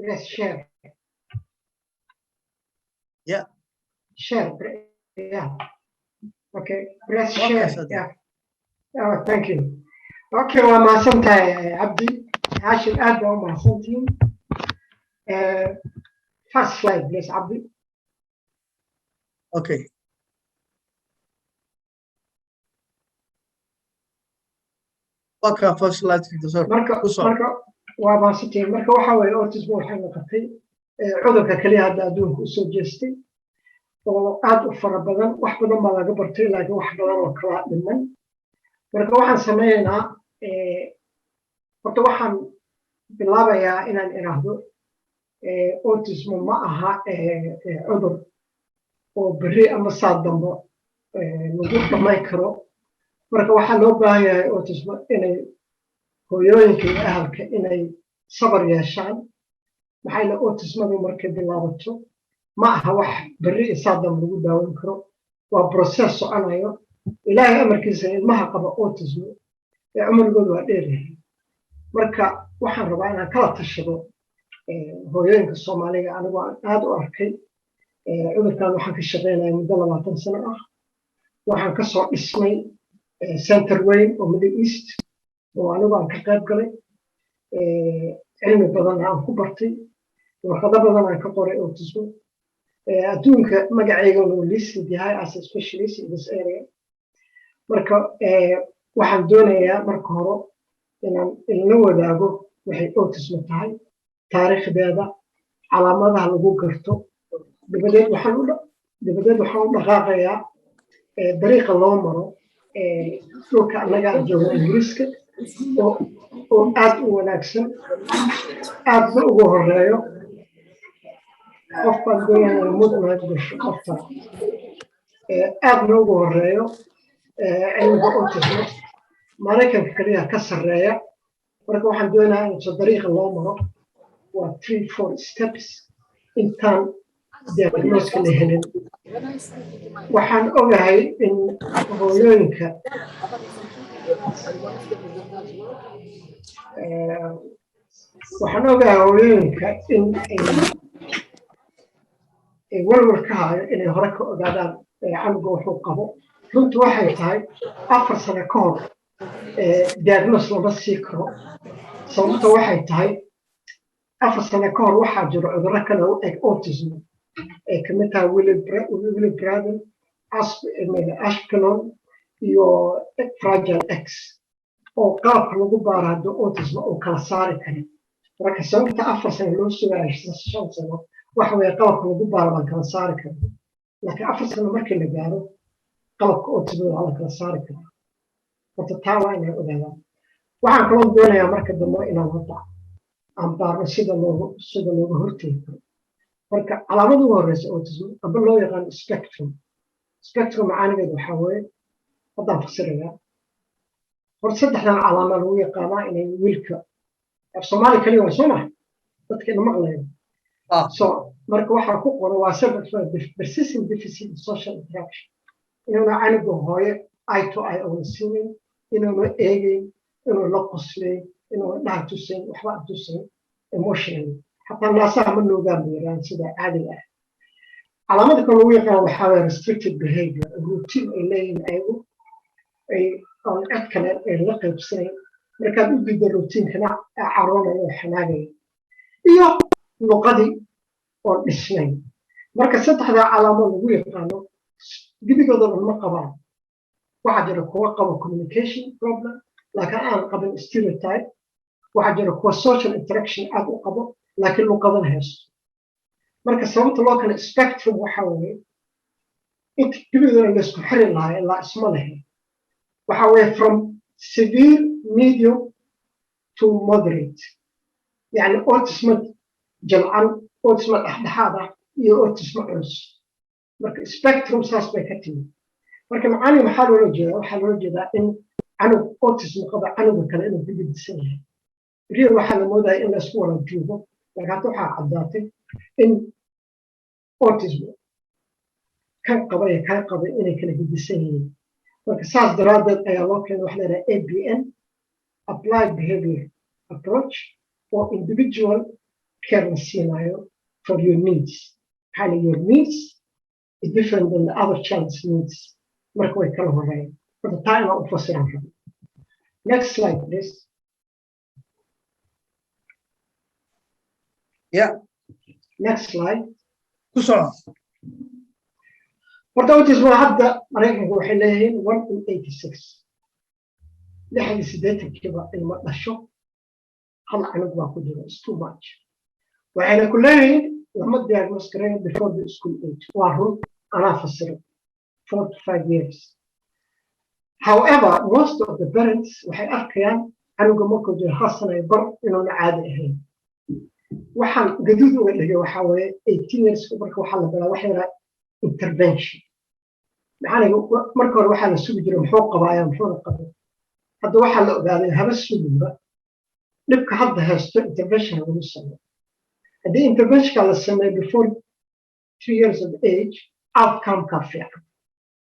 Press share. Yeah. Share. Yeah. Okay. Press Okay, share. Sadiq. Yeah. Oh, thank you. Okay, waa mahadsantahay, Cabdi Haashim, aad baa u mahadsantihiin. First slide, please, Cabdi. Okay. Waa kaa first slide, doctor. Marka Ku soco. Marka waa mahadsantihiin. Marka waxa weeye, autism waxay noqotay cudurka keliya hadda adduunka usoo jeestay oo aad u fara badan. Wax badan baa laga bartay, laakiin wax badan oo kala dhiman. Marka waxaan sameynaynaa, horta waxaan bilaabayaa inaan iraahdo autism ma aha cudur oo berri ama saa dambo lagu dhammayn karo. Marka waxaa loo baahan yahay autism inay hooyooyinka iyo ahalka inay sabar yeeshaan, maxaa yeele autismadu markay bilaabato ma aha wax berri iyo saa dambe lagu daaweyn karo. Waa process soconayo. Ilaahay amarkiisa, ilmaha qaba autism ee cumrigoodu waa dheer yahay. Marka waxaan rabaa inaan kala tashado hooyooyinka Soomaaliga. Anigoo aan aad u arkay cudurkan, waxaan ka shaqeynaya muddo 20 sano ah. Waxaan kasoo dhismay center weyn oo Middle East oo anigu aan ka qayb galay, cilmi badanna aan ku bartay, warqado badan aan ka qoray autism. Adduunka magaceygana uu listed yahay as a specialist in this area. Marka waxaan doonayaa marka hore inaan ila wadaago waxay autism tahay, taariikhdeeda, calaamadaha lagu garto. Dabadeed waxaan u dhaqaaqayaa dariiqa loo maro dhulka annaga aan joogno, Ingiriiska, oo aad u wanaagsan, aadna ugu horeeyo. Qof baan doonaya mudnaad gasho qofta, aadna ugu horeeyo cilmiga autism, Maraykanka kaliya ka sarreeya. Marka waxaan doonayaa in dariiqa loo maro waa three, four steps intaan diagnoska la helin. Waxaan ogahay in hooyooyinka, waxaan ogahay hooyooyinka in ay walwal ka hayo inay hore ka ogaadaan canuga wuxuu qabo. Runtu waxay tahay, 4 sano ka hor diagnose lama sii karo. Sababta waxay tahay, 4 sano ka hor waxaa jiro cudurro kale u eg autism, ay kamid tahay Guillain-Barré, Asperger iyo Fragile X, oo qalabka lagu baaro haddii autism uu kala saari karin. Marka sababta 4 sano loo sugaayo, 5 sano, waxa weeye qalabka lagu baaro baan kala saari karin. Laakiin 4 sano markii la gaaro, qalabka autism waa la kala saari karaa. Horta taa waa inay ogaadaan. Waxaan kaloo doonayaa marka dambe inaan horta aan baarno sida looga hortegi karo. Marka calaamada ugu horeysa autism, amba loo yaqaan spectrum. Spectrum macaanigeedu waxaa weeye, haddaan fasirayaa, horta saddexdan calaama lagu yaqaanaa inay wiilka. Af Soomaali kaliya waa soo maha, dadka ina maqlayo. So marka waxaa ku qoran waa persistent deficit in social interaction, inuuna canuga hooye eye to eye oona siinayn, inuuna eegayn, inuu la qoslayn, inuuna dhaha tusayn, waxba aan tusayn emotionally, xataa naasaha ma nuugaan bay yiraahdaan sida caadiga ah. Calaamada kale lagu yaqaan waxaa waye restricted behavior, routine ay leeyihiin ayagu, ay aan cid kale ay la qaybsanayn. Markaad u diiddo routinekana, caroonaya oo xanaagaya, iyo luqadii oo dhisnayn. Marka saddexdaa calaamo lagu yaqaano gebigooda dhan ma qabaan. Waxaa jira kuwa qaba communication problem laakiin aan qabin stereotype. Waxaa jira kuwa social interaction aad u qabo laakiin luqadan haysto. Marka sababta loo kala spectrum waxa weeye, inta gebigoodana laysku xiri lahaa ilaa isma lahayn, waxa weeye from severe, medium to moderate, yani autism jalcan, autism dhexdhexaad ah iyo autism culus. Marka spectrum saas bay ka timid. Marka macaani maxaa loola jeedaa? Waxaa loola jeedaa in canug autism qaba canuga kale inuu ka gedisan yahay. Real waxaa la moodaya in laysku wada juugo, laakiin hadda waxaa caddaatay in autism kan qaba iyo kan qaba inay kala gedisan yihiin. Marka saas daraaddeed ayaa loo keenay waxa la yidhaha ABN, applied behavior approach, oo individual care la siinayo for your needs. Maxaa la, your needs is different than the other child's needs. Marka way kala horeeyaan. Horta taa inaan u fasiran rabo. Next slide, please. Yeah. Next slide. Ku soco. Horta autism hadda Maraykanku waxay leeyihiin 1 in 86, 86-kiiba ilmo dhasho hal canug baa ku jiro. Is too much. Waxayna ku leeyihiin lama diagnose gareeyo before the school age. Waa run, anaa fasiray, 4 to 5 years. However, most of the parents waxay arkayaan canuga markuu jiro hal sana iyo bar inuuna caadi ahayn. Waxaan gaduud uga dhigay waxaa weeye 18 years marka waxaa la bilaa waxa yidhaha intervention. Maxaa marka hore waxaa la sugi jiray muxuu qabaaya, muxuuna qabay. Hadda waxaa la ogaaday haba suginba, dhibka hadda haysto intervention lagu sameeyo. Haddii interventionka la sameeyo before 3 years of age, outcome-ka fiican.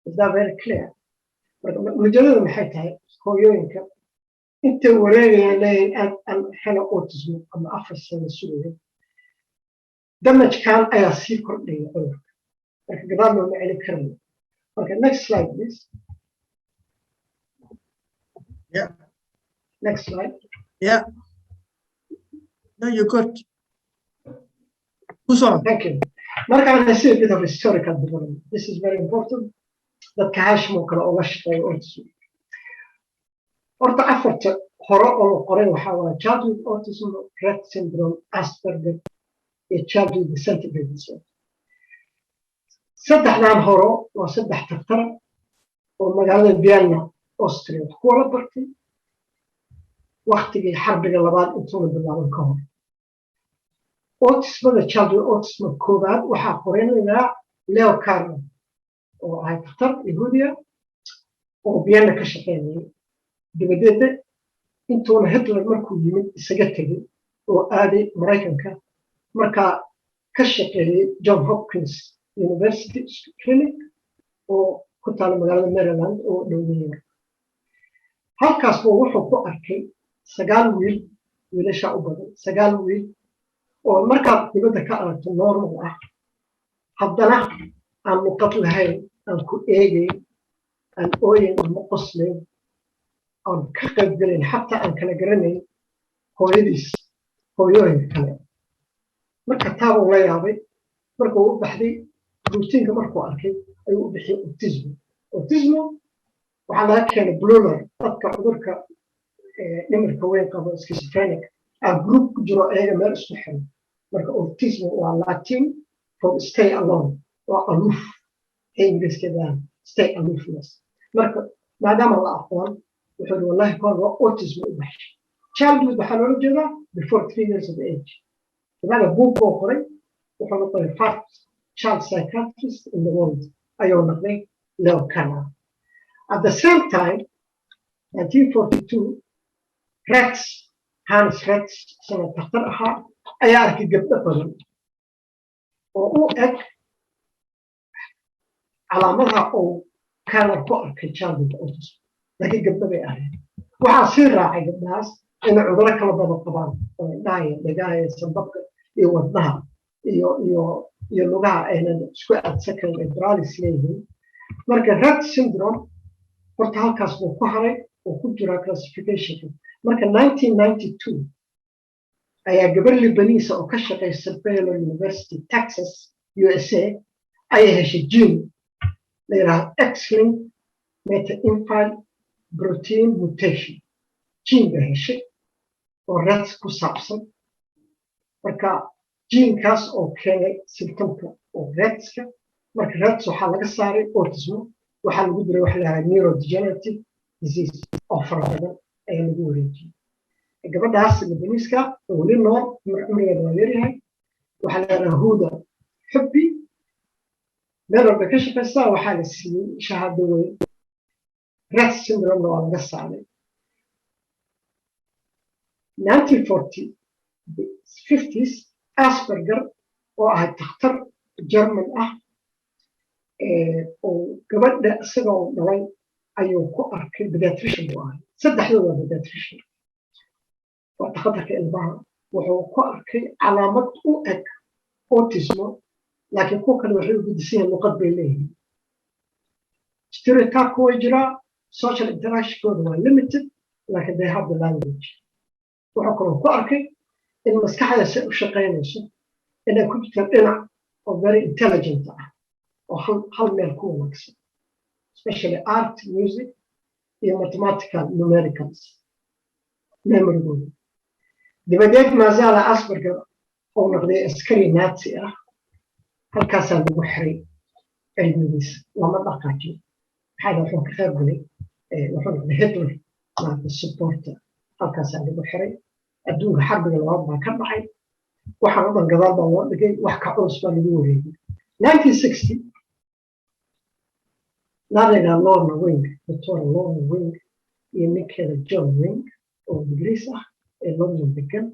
Is that very clear? Marka ujeedada maxay tahay? Hooyooyinka intay wareegayaan leeyihin aad aan helo autism ama 4 sano sugayo, damage-kan ayaa sii kordhaya cudurka. Marka gadaal looma celin karayo. Marka next slide, please. Yeah. Next slide. Yeah. No, you're good. Ku soco. Thank you. Marka I see a bit of historical development. This is very important. Dadka Hashim oo kale oga shaqeeya autism. Horta afarta hore oo la qoray waxaa waaye childhood autism, Rett syndrome, Asperger iyo childhood disintegrated disorder. Saddexdan horo waa saddex taktara oo magaalada Vienna, Austria, wax ku wala bartay waktigii xarbiga labaad intuuna bilaaban ka hor. Autismada, childhood autism koowaad waxaa qoray Leo Kanner oo ahay takhtar Yahuudiya oo Vienna ka shaqeynayay. Dabadeedna intuuna Hitler markuu yimid isaga tegey oo aaday Maraykanka, markaa ka shaqeeyey John Hopkins University Clinic oo ku taala magaalada Maryland oo dhow New York. Halkaas buu wuxuu ku arkay sagaal wiil, wiilasha u badan, sagaal wiil oo markaad dibadda ka aragto normal ah, haddana aan luqad lahayn, aan ku eegayn, aan ooyin ama qoslayn, aan ka qaybgelayn, xataa aan kala garanayn hooyadiis hooyooyinka kale. Marka taabuu la yaabay. Marka uu u baxday routine-ka markuu arkay ayuu u bixiyay autism. Autism waxaa laga keenay Bleuler. Dadka cudurka dhimirka weyn qabo, schizophrenic a group ku jiro, ayaga meel isku xiran. Marka autism waa Latin for stay alone, waa aloof ee Ingiriiskeedaan, stay aloofness. Marka maadaama la aqoon, wuxuu yidhi wallahi koon waa autism u baxshay. Childhood waxaa loola jeedaa before 3 years of age. Bimacnaa buug buu qoray, wuxuu noqday first child psychiatrist in the world ayuu noqday Leo Kanner. At the same time, 1942, Rett, Hans Rett, isagoo takhtar ahaa, ayaa arkay gabdho badan oo u eg calaamadaha uu Kanner ku arkay childhood autism, laakiin gabdho bay ahayd. Waxaa sii raacay gabdhahaas inay cuduro kala badan qabaan oo indhaha iyo dhagaha iyo sambabka iyo wadnaha iyo lugaha aynan isku aadsan karin, ay paralysis leeyihiin. Marka Rett syndrome horta halkaas buu ku haray oo ku jiraa classificationka. Marka 1992 ayaa gabar Libanisa oo ka shaqaysa Baylor University, Texas, USA, ayay heshay gene la yidhaahdo X-linked meta-infile protein mutation. Gene bay heshay oo Rett ku saabsan. Marka genekaas oo keenay symptomka oo Rettska. Marka Rett waxaa laga saaray autism, waxaa lagu diray waxa la yidhahdaa neurodegenerative disease oo fara badan ayaa lagu wareejiyey. Gabadhaas Libaniiska oo weli nool, cumrigeeda waa yaryahay, waxaa la yidhahdaa Huda Xubbi. Meel walba ka shaqaysaa, waxaa la siiyey shahaado weyn. Rett syndrome waa laga saaray. 1950s, Asperger oo ahay takhtar German ah oo gabadha isagoo dhalay ayuu ku arkay, pediatrician buu ahay. Saddexdooda waa pediatrician, waa takhatarka ilmaha. Wuxuu ku arkay calaamad u eg autism, laakiin kuwa kale waxay u gedisan yihiin luqad bay leeyihiin, stereotype way jiraa, social interactionkooda waa limited, laakiin they have the language. Wuxuu kaloo ku arkay in maskaxdaasi u shaqaynayso inay ku jirtaan dhinac oo very intelligent ah oo hal meel ku wanaagsan, especially art, music iyo mathematical numericals memorygooda. Dabadeed maazala Asperger oo noqday askari Nazi ah, halkaasaa lagu xiray cilmigiisa, lama dhaqaajin. Maxaa wuxuu ka qayb galay, wuxuu noqday Hitler maanta supporter, halkaasaa lagu xiray. Adduunka xarbiga labaad baa ka dhacay, waxaan o dhan gadaal baa loo dhigay, wax ka culus baa lagu wareegay. 1960 naadayga Lorna Wing, Doctor Lorna Wing iyo ninkeeda John Wing oo Ingiriis ah ee London degan,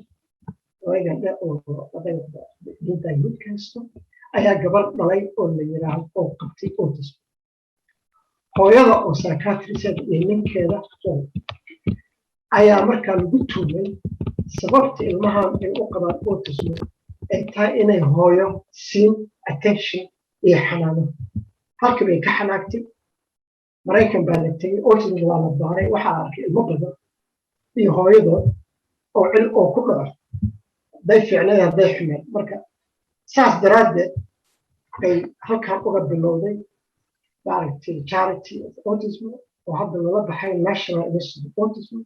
odayga oo odayga diinta Yuhuudka haysto, ayaa gabar dhalay oo la yiraahdo oo qabtay autism. Hooyada oo psychiatrist iyo ninkeeda John ayaa markaa lagu tuumay sababta ilmahan ay u qabaan autism ay tahay inay hooyo siin attention iyo xanaano. Halkii bay ka xanaagtay. Maraykan baa la tegey, autism waa la baaray. Waxaa arkay ilmo badan iyo hooyadood oo cil oo ku dhaco, hadday fiicneed, hadday xumeed. Marka saas daraaddeed bay halkan uga bilowday maaragtay Charity of Autism, oo hadda lala baxay National Institute of Autism.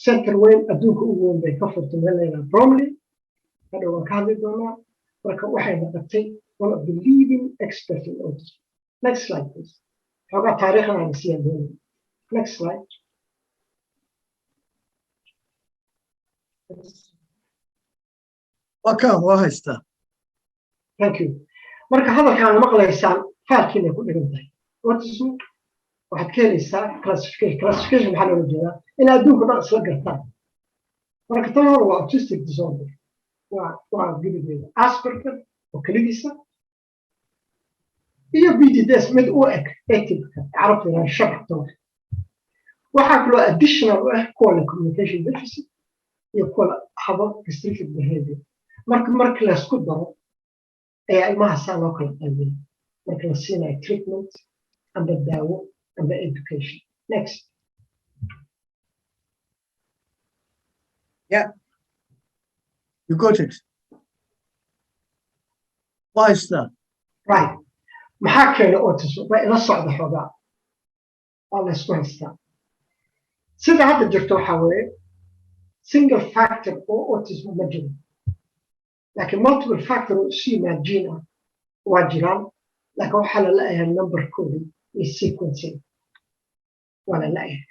Center weyn, adduunka ugu weyn bay ka furtay meel layidhaha Bromley. Hadhow waan ka hadli doonaa. Marka waxay noqotay one of the leading experts in autism. Next slide, please. Xoogaa taariikhdan aan siiyaan doonaya. Next slide. Waa kan waa haystaa. Thank you. Marka hadalkaan maqlaysaan faalkiinay ku dhigan tahay. Autism waxaad ka helaysaa classification. Classification maxaa loola jeedaa? In adduunka dhan isla gartaan. Marka tan hore waa autistic disorder, waa gebigeeda Asperger oo keligiisa iyo PDDS mid u eg, atypical, carabta yidhaha shabax toor. Waxaa kaloo additional u ah kuwa leh communication deficit iyo kuwa habo restricted behavior. Marka laysku daro ayaa ilmaha saa loo kala qaybiyay marka la siinayo treatment amba daawo amba education. Next. Yeah, you got it. Why is that? Right. Maxaa keenay autism? Waa ila socda xoogaa, waa la isku haystaa. Sida hadda jirto waxaa weeye single factor oo autism ma jiro, laakiin multiple factor oo isu yimaad gene ah waa jiraan, laakiin waxaa la la'yahay numberkoodii iyo sequencing waa la la'yahay.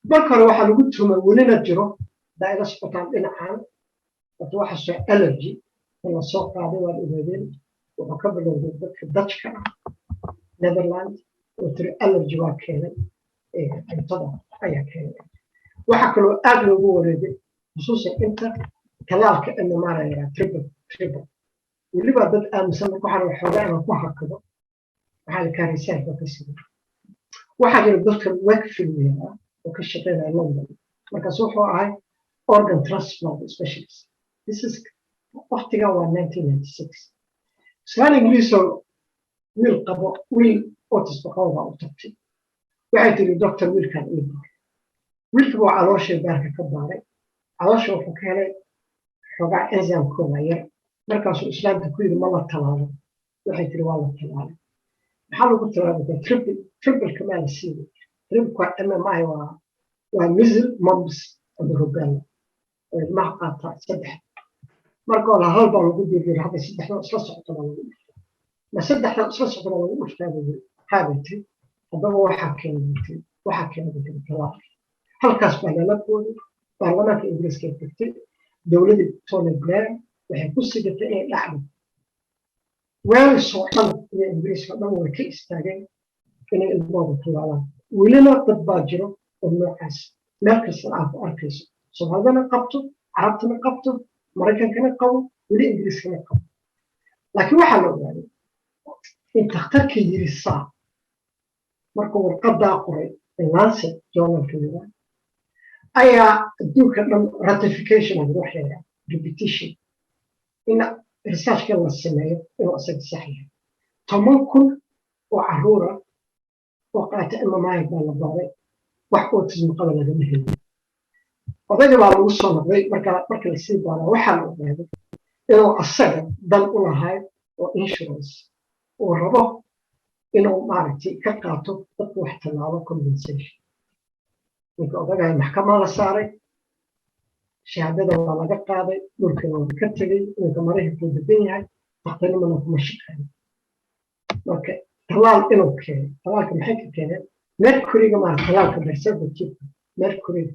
Marka hore waxaa lagu tuhmay, welina jiro, hadaa ila socotaan dhinacan. Horta waxa soo allergy in la soo qaaday waad ogaadeen, wuxuu ka bilowday dadka Dutchka ah, Netherland, oo tiri allergy waa keenay, cuntada ayaa keenay. Waxaa kaloo aad loogu wareegay, khusuusan inta talaalka MMR la triple triple. Weliba dad aaminsan. Marka waxaa raba xoogaa inaan ku hakado, waxaa la kaarisaanka ka sido. Waxaa jira Dr Wakefield yaraa oo ka shaqeynaya London. Markaas wuxuu ahay organ transplant specialist. This is waqtigan waa 1996. Islaan Ingiriisoo wiil qabo, wiil autism qabo baa u tagtay. Waxay tiri, "Doctor, wiilkan ii baar." Wiilka buu caloosha baarka ka baaray. Caloosha wuxuu ka helay xoogaa enzymkooda yar. Markaasuu islaamka ku yidhi, "Ma la talaalo?" Waxay tiri, "Waa la talaalay." "Maxaa lagu talaalay?" "Triple tripleka maa la siiyay." Tripleka MMI waa measles, mumps and rubella oo ilmaha qaataa saddex. Marka hore hal baa lagu biiriyo, hadda saddexda isla socota baa lagu dhuftaa. "Ma saddexda isla socota baa lagu dhuftaa?" buu yiri. "Haabay," tiri. "Haddaba waxaa keenay," tiri, "waxaa keenay," tiri, "talaalka." Halkaas baa lala booday. Baarlamaanka Ingiriiska ay tagtay. Dowladii Tony Blair waxay ku sigatay inay dhacdo. Wales oo dhan iyo Ingiriiska oo dhan way ka istaageen inay ilmahooda tallaalaan. Welina dad baa jiro oo noocaas meel kasta aad ku arkayso, Soomaalidana qabto, Carabtana qabto, Maraykankana qabo, weli Ingiriiskana qabo. Laakiin waxaa la ogaaday in takhtarka yiri saa markuu warqadaa qoray in Lancet journalka yiraa Ayaa adduunka dhan ratification of wax la repetition in researchka la sameeyo inuu isaga sax yahay. 10,000 oo caruura oo qaata MMI baa la baaray, wax autism qaba lagama helin. Odayga baa lagu soo noqday. Marka marka lasii baaraa, waxaa la ogaaday inuu asaga dan u lahay oo insurance uu rabo inuu maaragtay ka qaato dadka wax tallaalo compensation. Ninka odagaha maxkamada la saaray, shahaadada waa laga qaaday, dhulkana waa ka tegey. Ninka Maraykankuu degan yahay, dhakhtarnimana kuma shaqeeyo. Marka tallaal inuu keenay, tallaalka maxay ka keeneen? Mercuryga maarata, tallaalka preservative mercuryga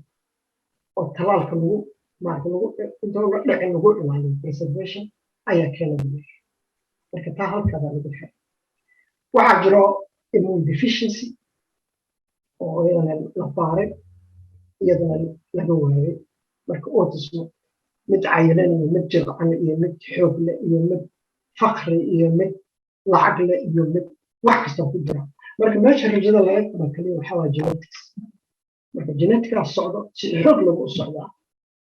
oo tallaalka lagu maarata lagu inta uga dhicin lagu ilaaliyo, preservation ayaa keena buleeyahay. Marka taa halkaabaa lagu xiray. Waxaa jiro immune deficiency oo iyadana la baaray, iyadana laga waayay. Marka autism mid cayilan iyo mid jilcan iyo mid xoog leh iyo mid fakri iyo mid lacag leh iyo mid wax kasta ku jira. Marka meesha rajada laga qaba kaliya waxaa waa genetics. Marka geneticaa socdo, si xoog lagu u socdaa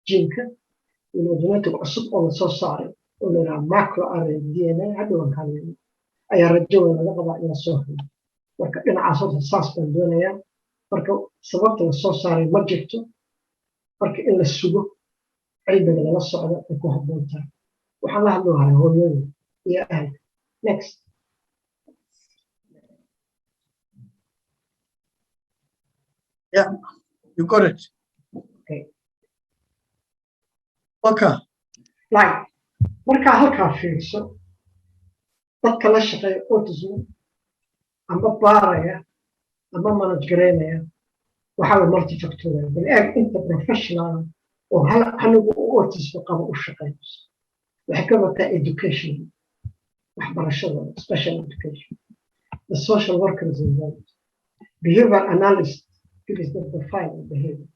jiinka weliba genetic cusub oo lasoo saaray oo la yidhaha macro RNA DNA, hadda waan ka hadlayna, ayaa rajo weyn laga qabaa in lasoo helo. Marka dhinacaas horta saas baan doonayaa. Marka sababta lasoo saaray ma jirto. Marka in la sugo, cilmiga lala socdo ay ku habboon tahay. Waxaan la hadli lahaa hooyooyin iyo ahalka. Next. Yeah, you got it. Okay. Okay. Right. Markaa halkaa fiirso, dadka la shaqeeya autism ama baaraya ama manage garaynaya waxaa way multifactorial. Bal eeg inta professional oo hal anigu u autism qabo u shaqeynayso. Waxay ka wataa education, waxbarashada, special education, the social workers involved, behavior analyst gives them the file of behavior.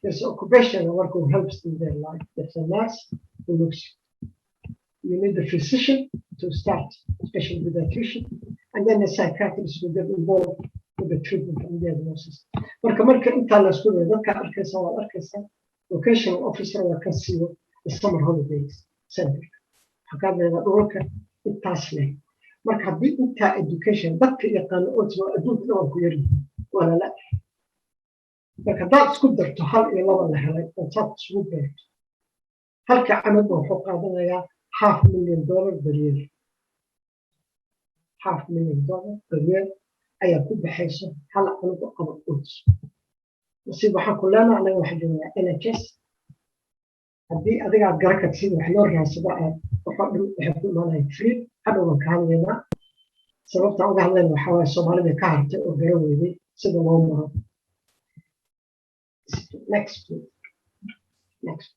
There's occupational worker who helps in their life. There's a nurse who looks. You need the physician to start, especially with pediatrician, and then the psychiatrist will get involved with the treatment and diagnosis. Marka intaa la isku dayo, dadka arkaysa waad arkaysaa. Vocational officer waa kan siiyo the summer holidays center. Waxaa ka hadlaynaa dhulalka intaas leh. Marka haddii intaa education dadka yaqaano autism adduunka dhan waa ku yaryihiin, waa lala. Marka haddaad isku darto hal iyo laba la helay oo saad isugu beerto, halka canugba wuxuu qaadanayaa half million dollar per year. Half million dollar per year ayaa ku baxayso hal canug oo qaba autism. Nasiib waxaan ku leenahay anaga waxaa joognaa NHS. Haddii adiga aad garan kartid sida wax loo raadsado, aad waxoo dhan waxay ku imaanaya free. Hadhow baan ka hadlaynaa. Sababta uga hadlayna waxaa waaye Soomaalida ka hartay oo garan weyday sida loo maro. Next, please. Next.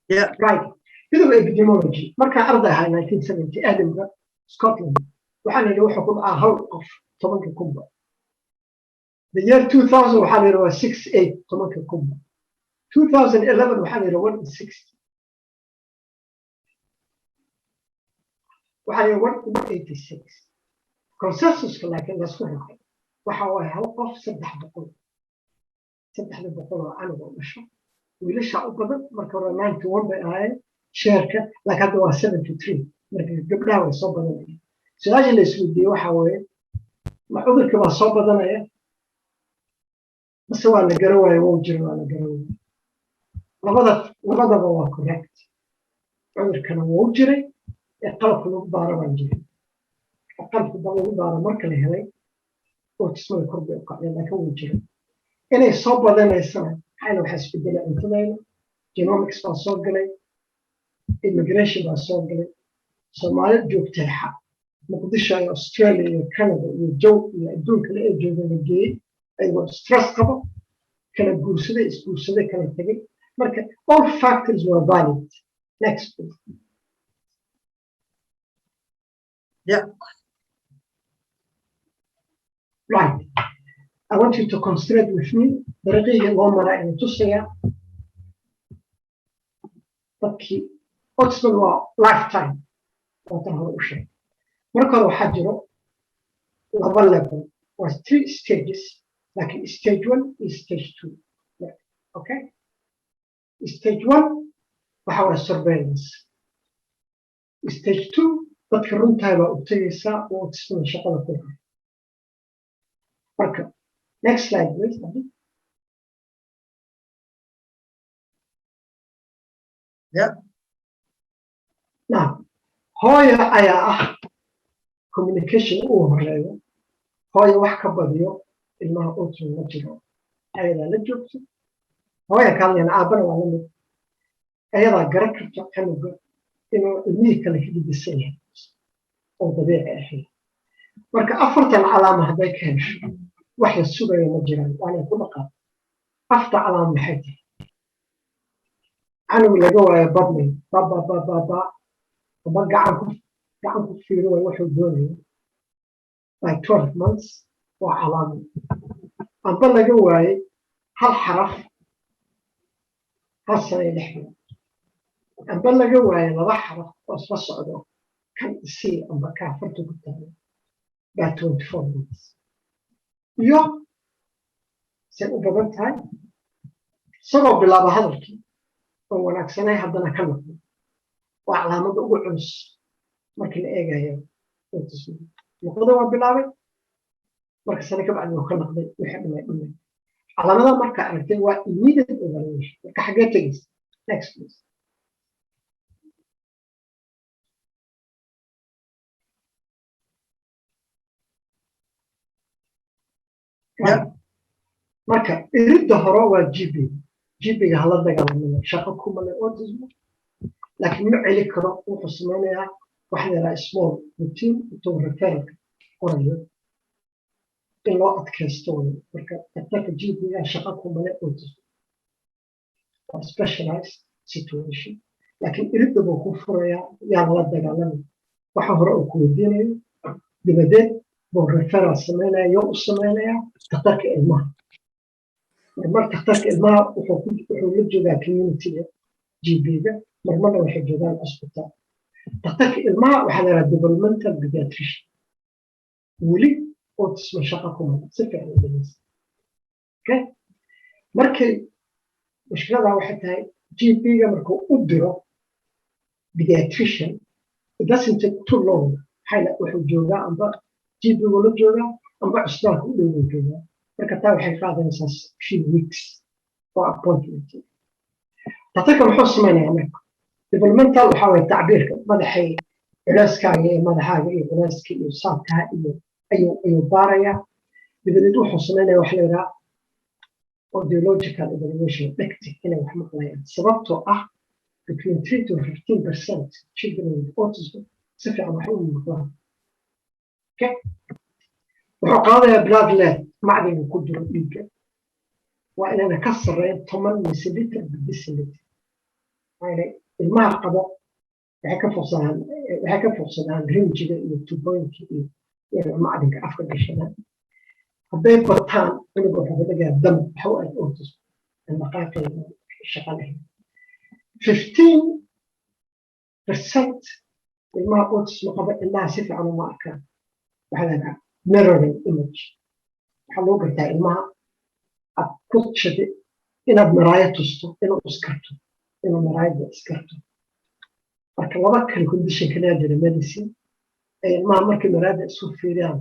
Yeah. Right. Bit of epidemiology. Markaan arday ahaa 1970 Edinburgh, Scotland, waxaa la yidhi wuxuu ku dhacaa hal qof 10-ka kunba. The year 2000 waxaa la yidhi waa 6 8 10-ka kunba. 2011 waxaa la yidhi 1 in 60. Waxaa la yidhi 1 in 86. Consensuska laakiin laysku raacay waxa waaye hal qof 300, 300 oo canug oo dhasho. Wiilasha u badan. Marka hore 91 bay ahaayeen sheerka, laakiin hadda waa 73. Marka gabdhaha way soo badanayaan. Su-aasha la isweydiiyey waxa weeye: ma cudurka baa soo badanaya mase waa la garan waaye? Wou jira, waa la garan waaye. Labadaba waa correct. Cudurkana wuu jiray ee qalabka lagu baaro baan jiray. Qalabka lagu baaro marka la helay, autismada kor bay u kacday, laakiin wuu jiray. Inay soo badanaysana maxayna waxaa isbedelay cuntadayna, genomics baa soo galay, immigration baa soo galay. Soomaali joogtay Muqdisho iyo Australia iyo Canada iyo jow iyo adduunkale ee jooga la geeyey ayagoo stress qabo, kala guursaday, isguursaday, kala tegay. Marka all factors were valid. Next, please. Yeah. Right. I want you to concentrate with me. Dariiqihii loo maraa inuu tusaya dadkii autism waa lifetime, waatan hore u sheegay. Marka hore waxaa jiro laba level, waa three stages. Laakiin stage one iyo stage two. Okay, stage one waxa waye surveillance. Stage two dadka runtahay baa u tegaysaa oo autismada shaqada ku lahaa. Marka next slide, please. Yeah. Now, hooyo ayaa ah communication uu horeeyo. Hooyo wax ka badiyo ilmaha autism ma jiro, ayadaa la joogto. Hooya ka hadlayna, aabbana waa la mid. Ayadaa garan karto canuga inuu ilmihii kale hididisan yahay oo dabiici ahayn. Marka afartan calaama hadday ka hesho, wax la sugayo ma jiraan, waa inay ku dhaqaaqo. Afarta calaama maxay tahay? Canug laga waayo babbling, ba ba ba ba ba, ama gacan ku fiiri waayo wuxuu doonayo by 12 months, waa calaamo. Amba laga waayey hal xaraf 1 sano iyo 6 bilood, amba laga waayo laba xaraf oo isla socdo, kan isii amba kaa farta ku taagan, by 24 months. Iyo say u badan tahay, isagoo bilaaba hadalkii oo wanaagsanay haddana ka noqdo, waa calaamadda ugu culus markii la eegayo autism. Luqada waa bilaabay, marka sane ka bacdi wuu ka noqday, wixii dhumay dhumay. Calaamadaha marka aragtay waa immediate evaluation. Marka xaggee tegaysa? Next, please. Yeah. Marka iridda hore waa GP. GP-ga hala dagaalamina, shaqo kuma leh autism, laakiin ma celi karo. Wuxuu sameynayaa waxa la yidhaha small routine intuu referral-ka qorayo in loo adkaysto way. Marka daktarka GP-ga shaqo kuma leh autism, waa specialized situation, laakiin iridda buu ku furayaa. Yaa lala dagaalamay? Waxa hore uu ku weydiinayo, dabadeed buu referral sameynaya. Yoo u sameynayaa? Daktarka ilmaha. Marmar daktarka ilmaha wuxuu la joogaa community-ga GP-ga, marmarna waxay joogaan cusbitaal. Daktarka ilmaha waxaa la yidhaha developmental pediatrician. Weli autism shaqa kuma si fiican u dhegeysa. Okay, markay mushkilada waxay tahay, GP-ga markuu u diro pediatrician, it doesn't take too long. Maxaa wuxuu joogaa? Amba GP-gu la joogaa amba cusbitaalka u dhow buu joogaa. Marka taa waxay qaadanaysaa few weeks oo appointment. Daktarka muxuu sameynayaa marka? Developmental waxaa waye tacbiirka madaxay, culeyskaaga iyo madaxaaga iyo culeyska iyo saabkaa iyo ayuu baarayaa. Dabadeed wuxuu sameynaya waxa la yidhaha audiological evaluation, dhegti inay wax maqlayaan, sababtoo ah between 3 to 15% children with autism si fiican wax u maqlaan. Okay, wuxuu qaadayaa blood lead, macdinka ku jiro dhiigga, waa inayna ka sarreyn 10 milliliter per deciliter. Maxaa ilmaha qabo waxay ka fuuqsadaan rinjiga iyo tubooyinka iyo macdinka afka gashadaan. Hadday bataan, cunuga wuxuu ka dhigayaa dam waxa u eg autism, dhaqaaqeeda shaqa lahayn. 15% ilmaha autism qaba ilmaha si fiican uma arkaan. Waxaa la yidhaha mirroring image. Waxaa loo gartaa ilmaha aad ku shadi inaad maraayo tusto inuu iskarto, inuu maraayada iskarto. Marka laba kale condition kalaa jira medicine ee ilmaha markay maraayada isu fiiriyaan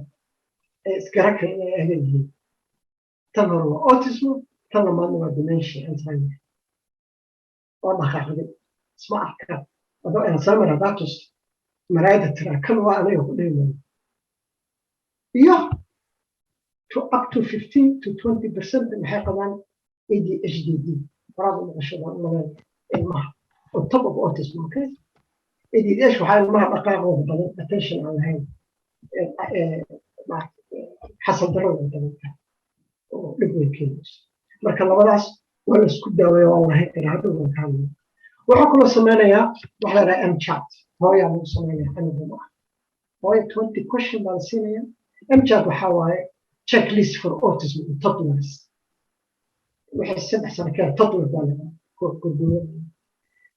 ee isgara kale inay aga yihiin. Tan hore waa autism, tan labaadna waa dementia, Alzheimer oo dhaqaaqday, isma arkaan. Adoo Alzheimer haddaa tusto maraayada, tiraa kan waa aniga ku dhihi maayo. Iyo to up to 15 to 20% maxay qabaan? ADHD horaad u maqashadaan umaleen ilmaha on top of autism. Okay, ADH waxaa ilmaha dhaqaaqooda badan, attention aan lahayn, xasal darrada badan tahay oo dhib weyn keenayso. Marka labadaas waa la isku daaweeya, waa lahayn karaa, hadda waan ka hadlaya. Wuxuu kaloo sameynayaa waxa la yidhaha M-CHAT. Hooyaa lagu sameynaya, anigu ma ah. Hooya 20 question baa la siinaya. M-CHAT waxaa waaye checklist for autism in toddlers. Waxay 3 sano ka toddler baa laga korgooya.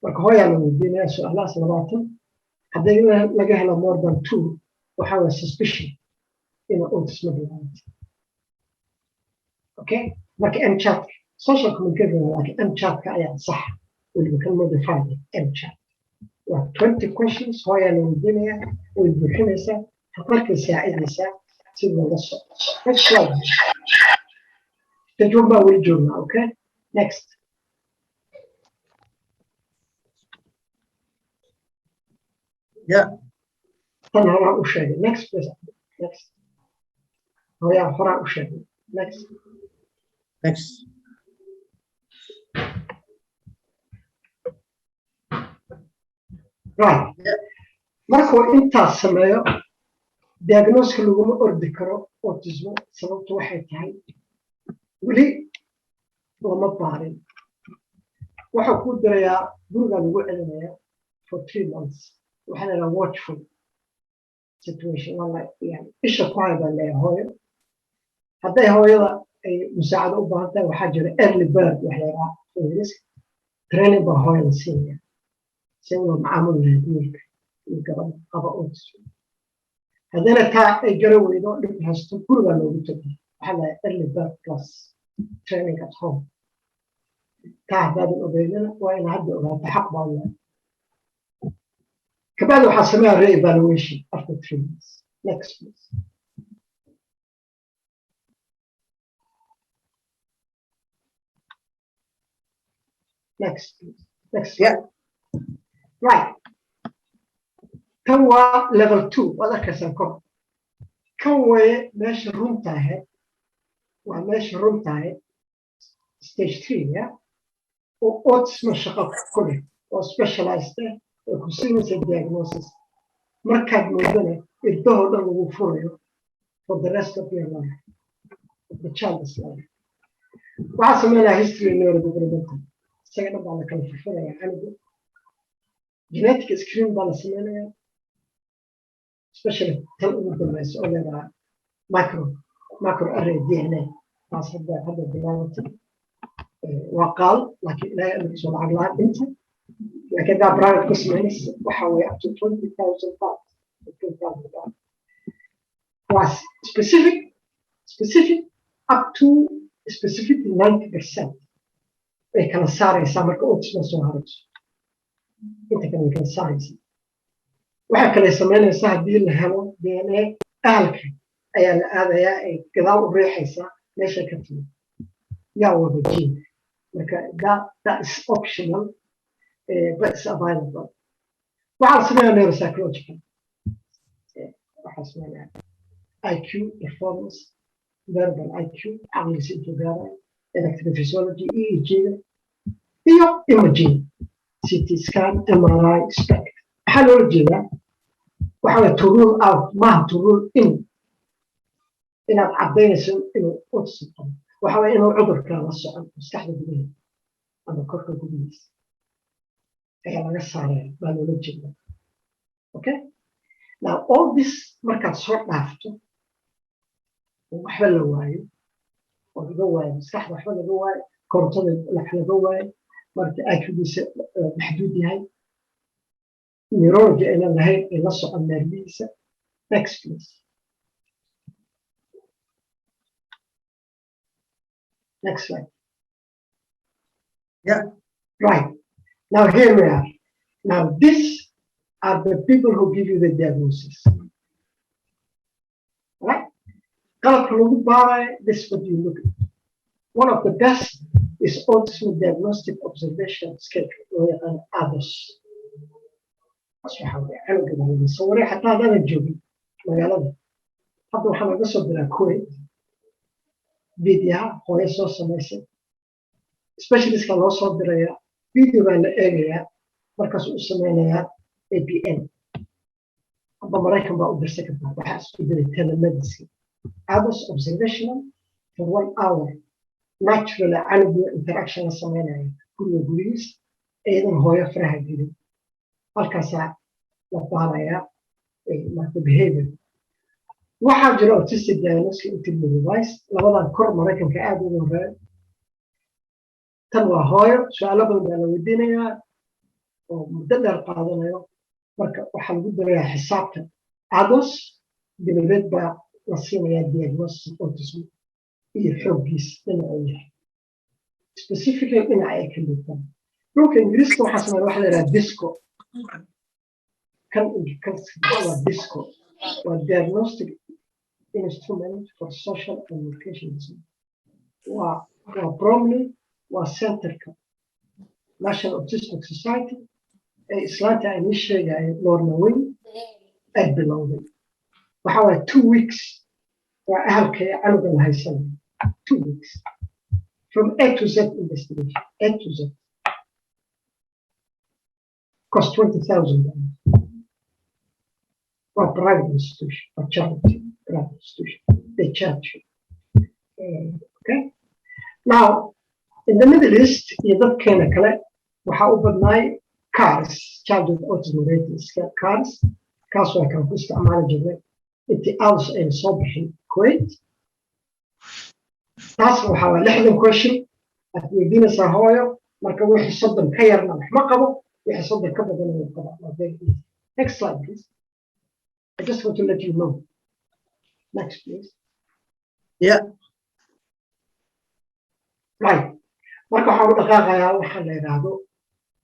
Marka hooyaa la weydiinaya su-aalahaas 20. Haddii laga helo more than two, waxaa waye suspicion inuu autism bilaabatay. Okay, marka M-CHAT, social communication, laakiin M-CHAT-ka ayaa sax, weliba kan modified M-CHAT waa 20 questions. Hooyaa la weydiinaya, way buuxinaysaa, markay saacidaysaa si looga socdo. Next slide. Stage one baa weli joognaa. Okay, next. Tan horaan u sheegay. Next, please. Next. Hooyaa horaan u sheegay. Next. Next. Right. Markuu intaas sameeyo, diagnosis-ka laguma ordi karo autism. Sababtu waxay tahay weli lama baarin. Wuxuu kuu dirayaa gurigaa, lagu celinayaa for 3 months. Waxaa la yidhaha watchful situation, waa yani isha ku hay baa leeyahay hooyo. Hadday hooyada ay musaacado u baahan tahay, waxaa jira early bird wax la yidhaha Ingiriiska, training baa hooyada siinaya si ula macaamul lahayd wiilka iyo gabadha qaba autism. Haddana taa ay gara weydo, dhib haysto, gurigaa loogu tagay. Waxaa la early bird plus training at home. Taa haddaadan ogeynina, waa ina hadda ogaato, xaq baa leedahay. Kabacdi waxaa sameeya re-evaluation after 3 months. Next, please. Next, please. Next. Yeah. Right. Kan waa level two, waad arkaysaan kor. Kan waye meesha runta ahayd, waa meesha runta ahayd, stage three ya oo autism shaqo ku leh oo specialized ah oo ku siinaysa diagnosis. Markaad moodana irdahoo dhan lagu furayo for the rest of your life, of the child's life. Waxaa sameynaya history, neurodevelopmental, isaga dhan baa la kala furfuraya canuga. Genetic screen baa la sameynaya, especially tan ugu dambeysa oo leedaha micro array DNA. Taas hadda bilaabatay. Waa qaal, laakiin Ilaahay amarkiisa lacag la-aan inta. Laakiin haddaa private ku samaynaysa, waxa weeye up to £20,000, £20,000. Waa specific up to specific 90% way kala saaraysaa. Marka autism soo harayso, inta kale way kala saaraysaa. Waxaa kale samaynaysaa, haddii la helo DNA, ahalka ayaa la aadayaa, ay gadaal u riixaysaa meesha ka timid, yaa wada gene. Marka that is optional, but it's available. Waxaa la sameeyaa neuropsychological, waxaa sameeyaa IQ performance, verbal IQ, caqligiisa intuu gaarayo, electrophysiology, EEG-ga iyo imaging, CT scan, MRI, SPECT. Maxaa loola jeedaa? Waxa way to rule out, maaha to rule in inaad caddaynayso inuu autism qabo. Waxa waye inuu cudurkaa la socon maskaxda gudaheeda ama korka gudihiisa ayaa laga saaraya baa loola jeedaa. Okay, now all this markaad soo dhaafto oo waxba la waayo, oo laga waayo maskaxda, waxba laga waayo, korontada wax laga waayo, marka IQ-giisa maxduud yahay, neurology aynan lahayn ay la socon neerbihiisa. Next, please. Next slide. Yeah. Right. Now here we are. Now these are the people who give you the diagnosis. Right? Qalabka lagu baarayo, this is what you look at. One of the best is Autism Diagnostic Observation Schedule, loo yaqaan ADOS. Taas waxaa weeye canuga baa laga sawiray, xataa haddaadan joogin magaalada. Hadda waxaa laga soo diraa Kuwait videoha hooyo soo samaysay, specialist-ka loo soo dirayaa, video baa la eegayaa, markaas u sameynayaa ABN. Amba Maraykan baa u dirsan kartaa. Waxaa isku diray telemedicine, ADOS observational for one hour, naturally canugu interaction la sameynaya guriga gudihiis, iyadan hooyo faraha gelin. Halkaasaa la baarayaa marka behavior. Waxaa jira Autistic Diagnostic Interview Device. Labadan kor Maraykanka aad ugu horeeya. Tan waa hooyo, su-aalo badan baa la weydiinayaa oo muddo dheer qaadanayo. Marka waxaa lagu darayaa xisaabta ADOS, dabadeed baa la siinayaa diagnosis autism. Iyo xooggiis dhinaca uu yahay, specifically dhinaca ay ka liitaan. Dhulka Ingiriiska waxaa sameeya waxa la yidhaha DISCO. Kan waa DISCO, waa Diagnostic Instrument for Social and Education. Waa Bromley, waa centerka National Autistic Society ee islaanta aan ii sheegayo, Lorna Wing, ay bilowday. Waxa waaya 2 weeks waa ahalka ee canuga la haysanayo, 2 weeks from A to Z investigation, A to Z, cost $20,000. Waa private institution or charity, private institution, they charge you. Okay, now in the Middle East iyo dadkeena kale waxaa u badnaay CARS, Childhood Autism Rating Scale, CARS. Kaas waa kan ku isticmaali jirnay intii ALS ayna soo bixin Kuwait. Taas waxaa waa 60 question aad weydiinaysaa hooyo. Marka wixii 30 ka yarna wax ma qabo, wixii 30 ka badan wuu qabaa. Waa very easy. Next slide, please. I just want to let you know. Next, please. Yeah. Right, marka waxaan u dhaqaaqayaa waxaa la yidhaahdo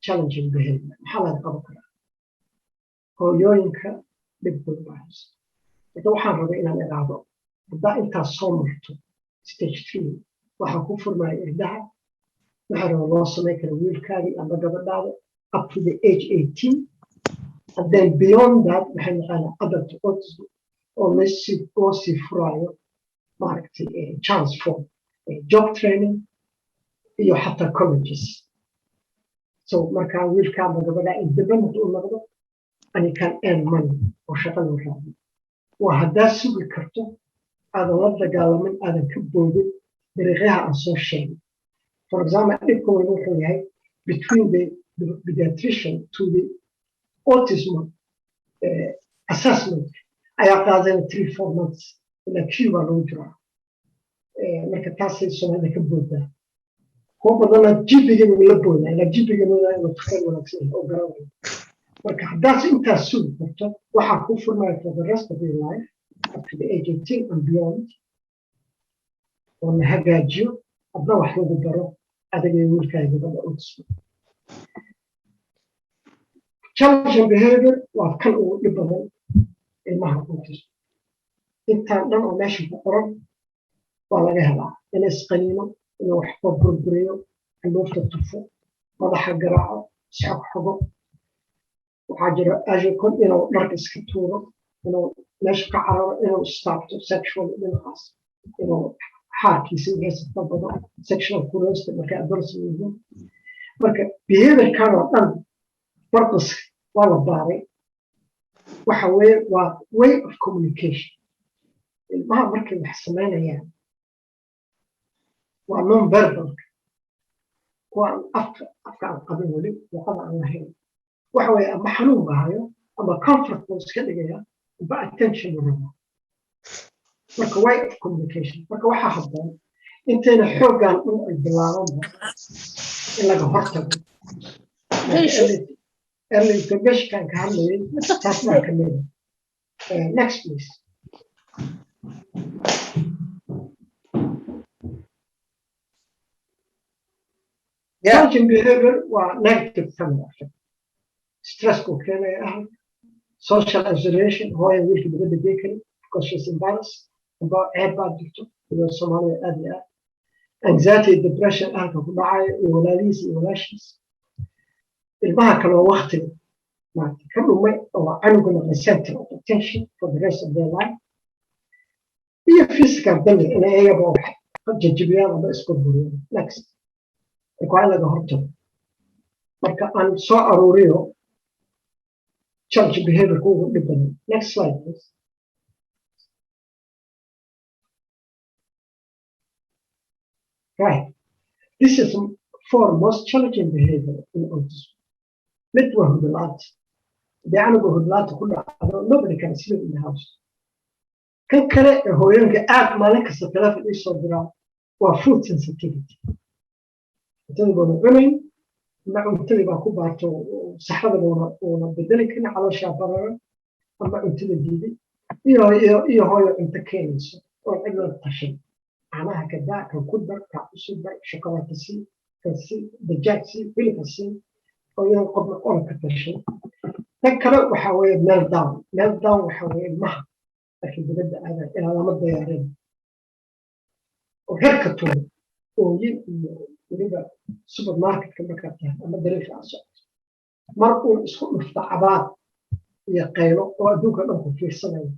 challenging behavior. Maxaa laga qaban karaa hooyooyinka dhibkooda baa haysto? Marka waxaan rabay inaan idhaahdo, haddaa intaas soo marto stage 3, waxaa ku furmaya irdaha waxaa raba loo samayn kara wiilkaagii ama gabadhaada up to the age 18, and then beyond that waxay naqaanaa adult autism, oo loo sii furaayo maaragtay chance for job training iyo xataa colleges. So markaa wiilka ama gabadha independent u noqdo and you can earn money oo shaqa loo raadiyo. Waa haddaa sugi karto, aadan la dagaalamin, aadan ka boodin dariiqyaha aan soo sheegay. For example, dhibka weyn wuxuu yahay between the pediatrician to the autism assessment ayaa qaadana 3-4 months, ilaa queue baa lagu jiraa. Marka taasay Soomaalida ka boodaa. Kuwa badana GP-ga la boodaa, ilaa GP-ga moodaa inuu takhtar wanaagsan yahay oo garanayo. Marka haddaas intaas sugi karto, waxaa ku furmaya for the rest of your life up to the age 18 and beyond, oo la hagaajiyo, adna wax lagu baro adiga iyo wiilkaaga, gabadha autism. Challenging behavior waa kan ugu dhib badan ilmaha autism. Intaan dhan oo meesha ku qoran waa laga helaa: inay isqaniino, inuu waxba burburiyo, candhuufta tufo, madaxa garaaco, isxogxogo. Waxaa jira ashokon inuu dharka iska tuuro, inuu meesha ka cararo, inuu istaabto, sexual dhinacaas, inuu xaarkiisa wixiisa ka bado, sexual curiosity markay adolescent yihiin. Marka behaviorkan oo dhan purpose waa la baaray. Waxa weeye waa way of communication. Ilmaha markay wax samaynayaan waa non verbalka, kuwa aan afka aan qabin weli, luqada aan lahayn. Waxa weeye ama xanuun bahayo ama comfort buu iska dhigaya amba attention buu rabaa. Marka way of communication. Marka waxaa habboon intayna xooggan un ay bilaabanba in laga hortago. Early interventionkan ka hadlayay taas baa ka mid ah. Next, please. Challenging behavior waa negative family affect. Stressku keenaya ahalka, social isolation, hooya wiilka dibadda gey karin because she's embarrassed amba ceeb baad jirto iyo Soomaalida aad iyo aad, anxiety, depression ahalka ku dhacayo iyo walaalihiis iyo walaashiis. Ilmaha kale oo waktiga maarata ka dhumay oo canuga noqday center of attention for the rest of their life, iyo physical damage, inay iyagaba wax jajabiyaan ama isburburiyaan. Next. Marka waa in laga hortago. Marka aan soo aruuriyo challenge behavior ugu dhib badan. Next slide, please. Right, this is four most challenging behavior in autism. Mid waa hurdo la'aanta. Hadii canuga hurdo la'aanta ku dhacdo, nobody can sleep in the house. Kan kale ee hooyooyinka aad maalin kasta telefon ii soo diraa waa food sensitivity. Cuntadii baanu cunayn ama cuntadii baa ku baarto, saxrada uuna bedeli karin, calooshaa bararan ama cuntada diiday, iyo hooyo cunto keenayso oo cid la tashay. Caanaha ka daa, kan ku dar, ka cusub dar, shukulaato sii, kan sii, dajaaj sii, hilibka sii, oo iyadoo qofna ola ka tashay. Tan kale waxaa weeye meltdown. Meltdown waxaa weeye ilmaha markay dibadda aadaan ilaa lama diyaarin oo herka tuuro, ooyin iyo weliba supermarketka markaad tahay ama dariiqa aad socoto, mar uu isku dhufta cabaad iyo qaylo oo adduunka dhan ku fiirsanayo.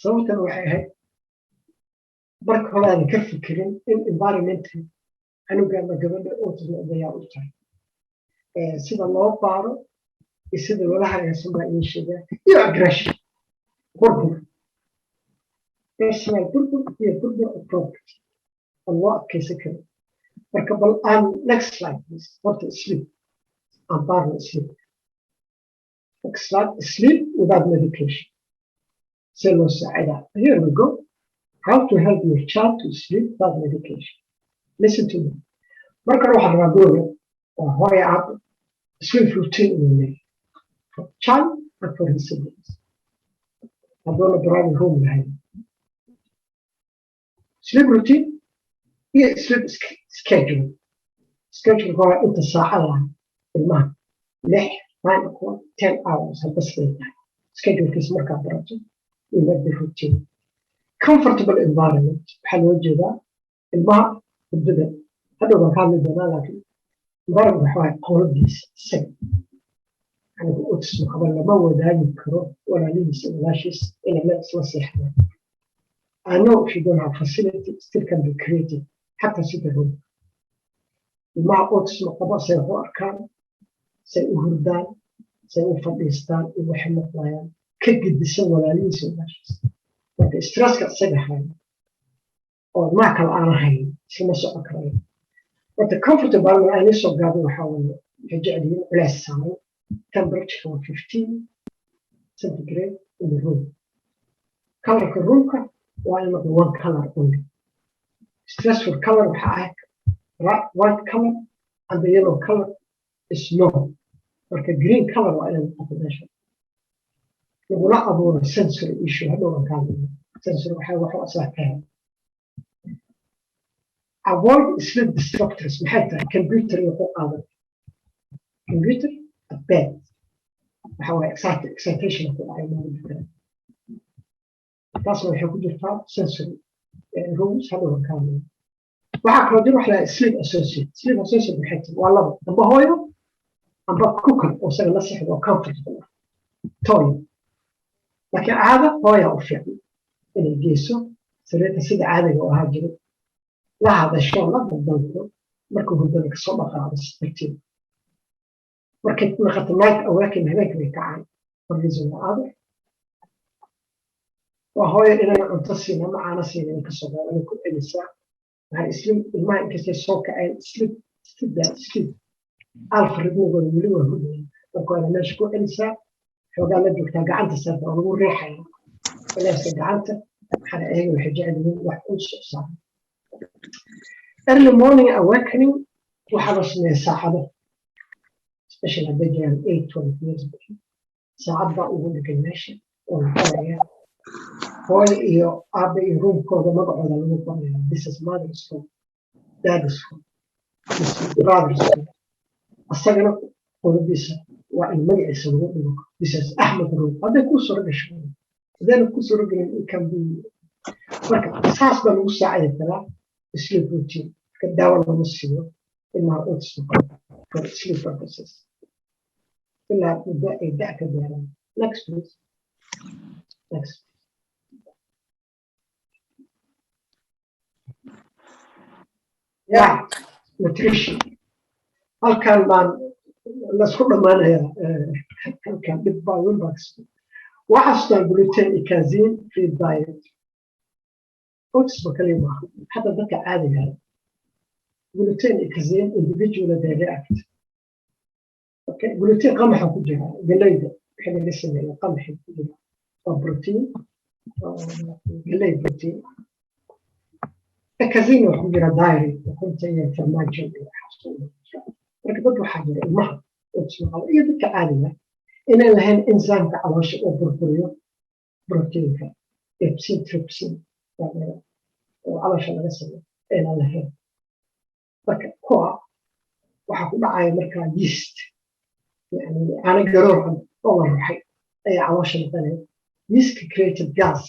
Sababtan waxay ahayd marka hore aadan ka fikirin in environmentka canuga ama gabadha autism dayaar u tahay, sida loo baaro iyo sida loola hagaagsan baa idiin sheegaa. Iyo aggression, burbur personal, burbur iyo burbur of property aan loo adkaysan karin. Marka bal aan next slide, please. Horta sleep aan baarno. Sleep, next slide. Sleep without medication, see loo saacidaa? Here we go. How to help your child to sleep without medication. Listen to me. Marka hore waxaa rabaa guriga waa hooyo, aab, sleep routine inuu leeyahay for child and for his siblings, hadduuna private room lahayn. Sleep routine iyo sleep schedule. Schedule waa inta saacada ilmaha, 6, 9 o'clock, 10 hours, hadba siday tahay. Schedulekiisa markaad barato, you make the routine. Comfortable environment waxaa loo jeedaa ilmaha hurdada, hadhow baan ka hadli doonaa, laakiin environment waxa waaye qoladiisa isaga. Anigu autism qaba lama wadaagi karo walaalihiisa, walaashiis inay meel isla seexdaan. I know if you don't have facility, still can be created, xataa sida room. Ilmaha autism qaba say wax u arkaan, say u hurdaan, say u fadhiistaan iyo waxay maqlayaan ka gedisan walaalihiisa, walaashiis. Marka stresska isaga hayo oo ilmaha kale aan hayn islama socon karayo. Marka comfort environment aan soo gaabay waxaa weeye, waxay jecel yihiin culays saaran. Temperature waa 15 centigrade in the room. Colorka roomka waa in noqdo one color only. Stressful color waxaa ah white color and the yellow color is no. Marka green color waa inay noqoto meesha. Lagula abuuro sensory issue, hadhow baan ka hadlayna. Sensory waxaa waxu asaga ka helo. Avoid sleep disruptors. Maxay tahay? Computer iyo ku qaadan computer at bed waxa waaye excitation ku dhacay mawduuca. Taasna waxay ku jirtaa sensory rooms, hadhow baan ka hadlayna. Waxaa kaloo jira wax la sleep associate. Sleep associate maxay tahay? Waa labo: amba hooyo amba kukal oo isaga la sexdo oo comfortable ah, toy. Laakiin caada hooya u fiican inay geyso sariirta sida caadiga u ahaa jiray, la hadasho, la daldanto markuu hurdada kasoo dhaqaaqdo si tartiib. Markay naqato night awakening, habeenka bay kacaan for reason or other, waa hooyo inayna cunto siin ama caano siin inay kasoo gaado, inay ku celisaa. Maxaa sleep ilmaha inkastay soo kaceen, sleep sleep that sleep alpha rhythmigooda weli waa hurdaya. Marka waa ina meesha ku celisaa, xoogaa la joogtaa, gacanta saarta oo lagu riixaya culeyska gacanta. Waxaana ayaga waxay jecel yihiin wax u soo saaran. Early morning awakening waxaa la sameeya saacado special. Hadday jiraan 8, 12 years, saacad baa ugu dhigan meesha oo la qoraya. Hooyo iyo aabba iyo roomkooda magacooda lagu qoraya: this is mother's room, daddy's room, this is brother's room. Asagana qoladiisa waa in magaciisa lagu dhigo: this is Ahmed room. Hadday kuu suro gasho, haddayna kuu suro gelin, it can be. Marka saas baa lagu saacidi karaa sleep routine. Marka daawo lama siiyo ilmaha autism for sleep purposes ilaa muddo ay da' ka gaaraan. Next, please. Next. Yeah, nutrition. Halkan baan laisku dhammaanayaa. Halkan dhib baa weyn baa kasoo. Waxaa xasuustaan gluten iyo casein free diet. Autism kaliya maaha, xataa dadka caadiga ah gluten iyo casein individually they react. Okay, gluten qamaxa ku jira, galleyda wixii laga sameeyo qamaxa ku jira, waa protein, galley protein. Casein wax ku jira dairy, ukunta iyo farmaajo iyo waxaas. Marka dad waxaa jira ilmaha autism qaba iyo dadka caadiga inay lahayn enzymeka caloosha oo burburiyo proteinka, pepsin, trypsin. oo caloosha laga sameeyo aynan lahayn. Marka kuwa waxaa ku dhacaya markaa yeast, yani caano garoor oo la ruxay ayaa caloosha noqonaya. Yeast created gas,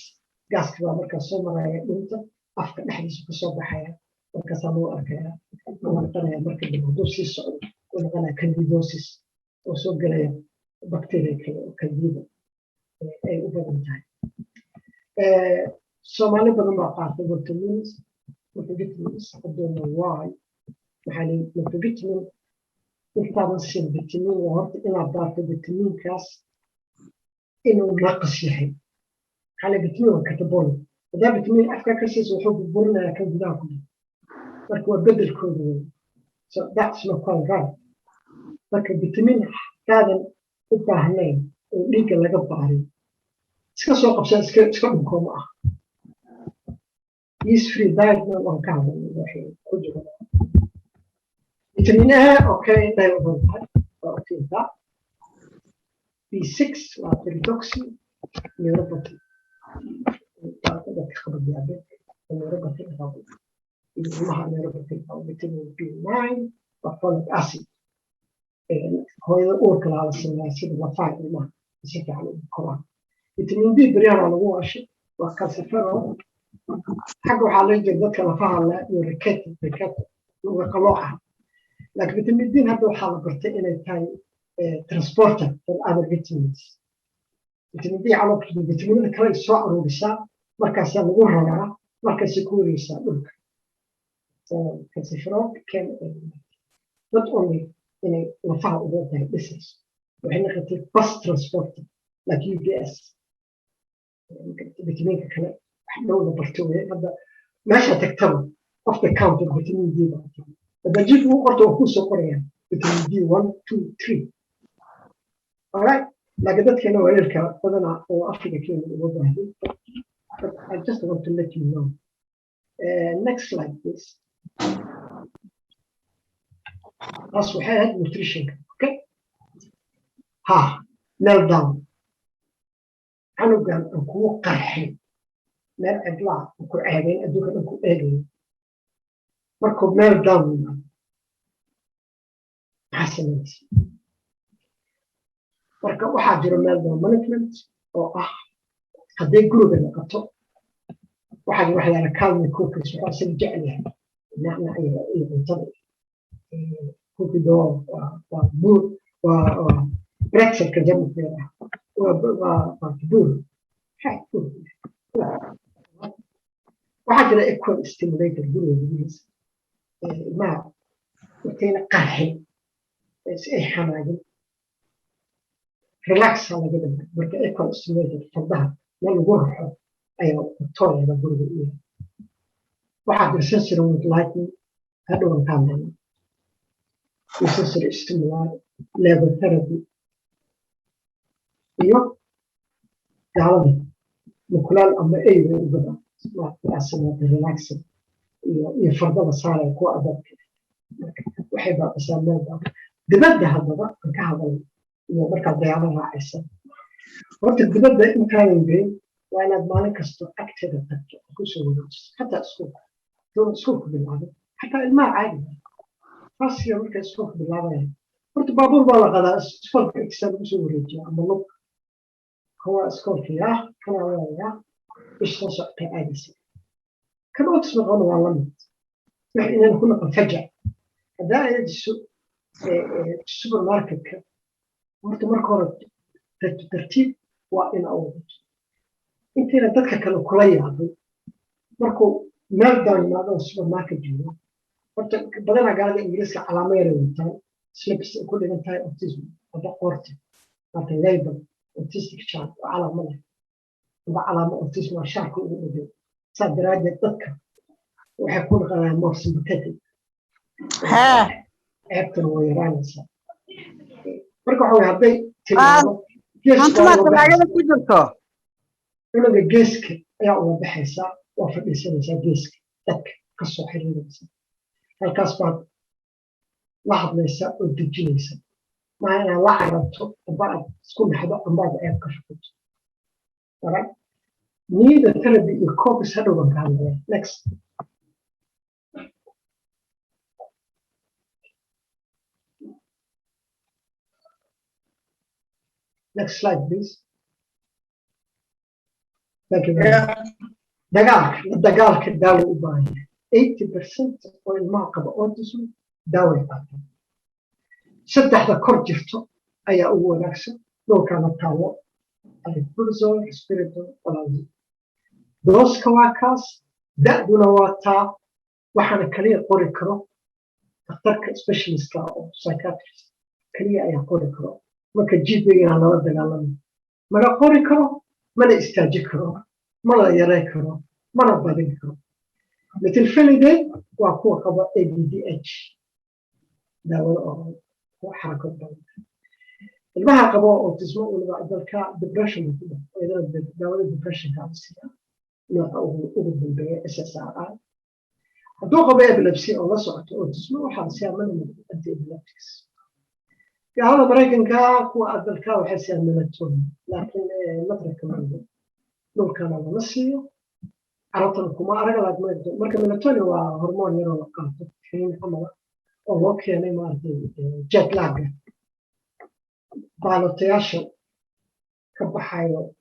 gaaska baa markaa soo maraya dhunta, afka dhexdiisa kasoo baxaya, markaasaa lagu arkaya. Wuxuu noqonaya marka dambe, hadduu sii socdo, wuxuu noqonaya candidosis oo soo gelaya bacteria kale oo candida ay u badan tahay. Soomaali badan baa qaatay vitamins, multivitamins. I don't know why. Maxaa la multivitamin intaadan siin vitamin, waa horta inaad baarto vitaminkaas inuu naqas yahay. Maxaa la vitamin waa catabolic. Haddaa vitamin afka ka siiso, wuxuu burburinayaa kan gudaha ku jira. Marka waa bedelkooda wey, so that's not quite right. Marka vitamin haddaadan u baahnayn oo dhiigga laga baarin, iska soo qabsa, iska dhunkooma ah. Yeast free dietna waan ka hadalnay, waxay ku jiro vitamin A. Okay, indhahay u roon tahay, waa ogtiinta. B6 waa pyridoxine, neuropathy, dadka qaba diabetic, neuropathy qabo iyo ilmaha neuropathy qabo. Vitamin B9 waa folic acid, hooyada uurka lahaa la sameeyaa sida lafaha ilmaha si fiican ugu koraan. Vitamin D beryahan lagu waashay, waa calciferol. Xagga waxaa la jira dadka lafaha le iyo ricket, luga qalooca. Laakiin vitamin D hadda waxaa la bartay inay tahay transporter for other vitamins. Vitamin D caloolka vitaminada kale ay soo aruurisaa, markaasaa lagu raraa, markaasay ku wareegsaa dhulka. Calciferol can not only inay lafaha uga tahay dhisayso, waxay noqotay bus transporter like UPS. Vitaminka kale wax dhow la barto wey. Hadda meesha tagtaba off the counter vitamin D baa tahay. Hadda jidka ugu qorto, waa kuu soo qorayaan vitamin D one, two, three. Alright, laakiin dadkeena waayeelka badanaa oo Africa keena uga baahday, but I just want to let you know. Next slide, please. Taas waxay ahayd nutritionka. Okay, ha meltdown, canugan aan kugu qarxin meel cidlaa, aan ku ceebayn, adduunka dhan ku eegayo, markuu meltdown yimaado maxaa samaynaysa? Marka waxaa jiro meltdown management oo ah hadday guriga noqoto, waxaa jiro waxyaala calming cookies, wuxuu asaga jecel yahay, nacnac iyo cuntada cookie dough, waa buur, waa pretzelka Jarmalka ah, waa buur, buur. Waxaa jira equine stimulator guriga gudihiisa, ilmaha intayna qarxin si ay xanaagin, relaxa laga dhiga. Marka equine stimulator, fardaha meel lagu raxo ayaa tooyada guriga u yahay. Waxaa jira sensory with lighting, hadhowan ka hadlayna, iyo sensory stimuli, level therapy, iyo gaalada mukulaal ama ey bay u gadaan relaxing iyo fardada saaraya kuwa adabka. Waxay baabisaa meel baa dibadda. Haddaba aan ka hadalno iyo markaad dayaalo raacaysa. Horta dibadda intaadan geyn, waa inaad maalin kasto agteeda tagto oo kusoo wareejiso, xataa iskuulka doon iskuulka bilaabay, xataa ilmaha caadiga fasiga markay iskuulka bilaabaya. Horta baabuur baa la qadaa, iskoolka agtiisa lagu soo wareejiya ama lug kuwa iskoolka yaa kana waaya bish soo socotay aadaysa. Kan autism qabana waa la mid, wax inaan ku noqon fajac. Haddaa aadiso supermarketka, horta marka hore tartiib tartiib waa ina u wadato intayna dadka kale kula yaabin. Markuu meltdown yimaado oo supermarket joogo, horta badanaa gaalada Ingiriiska calaamo yaray wataan, slips ay ku dhigan tahay autism aba qoorta marka label autistic child oo calaamo leh aba calaamo autism waa shaarka ugu dhegan. Saa daraaddeed dadka waxay ku dhaqanayaan more sympathetic, ceebtana way yaraanaysaa. Marka waxa wey, hadday timaado talaagada ku jirto cunuga, geeska ayaa uga baxaysaa, waa fadhiisanaysaa geeska, dadka kasoo xiriiraysa, halkaas baad la hadlaysaa oo dejinaysa. Maaha inaad la cararto amba aad isku naxdo amba aad ceeb ka shaqayso. Alright, neither therapy iyo copis hadhow baan ka hadlaya. Next. Next slide, please. Thank you very much. Dagaalka la dagaalka daawo u baahan yahay. 80% oo ilmaha qaba autism daaway qaataan. Saddexda kor jirto ayaa ugu wanaagsan. Dhulkana taalo aripiprazole, risperidone, olanzapine. Dose-ka waa kaas, da'duna waa taa. Waxaana kaliya qori karo dhakhtarka specialist-ka oo psychiatrist kaliya ayaa qori karo. Marka GP-gana lala dagaalamo, mana qori karo, mana istaaji karo, mana yarey karo, mana badin karo. Methylphenidate waa kuwa qaba ADDH, daawada oo ku xarako badan. Ilmaha qabo autism, waliba dalka depression ku dhaco, daawada depression-ka la siiyaa, nooca ugu dambeeya SSRI. Hadduu qabo epilepsy oo la socoto autism, waxaa la siiyaa minimal anti-epileptics. Gaalada Maraykanka kuwa adult-ka waxay siiyaan melatonin, laakiin not recommended. Dhulkana lama siiyo, Carabtana kuma arag. Marka melatonin waa hormoon yaroo la qaato, kaniin camala oo loo keenay maaragtay jet lag-ga pilot-ayaasha ka baxayo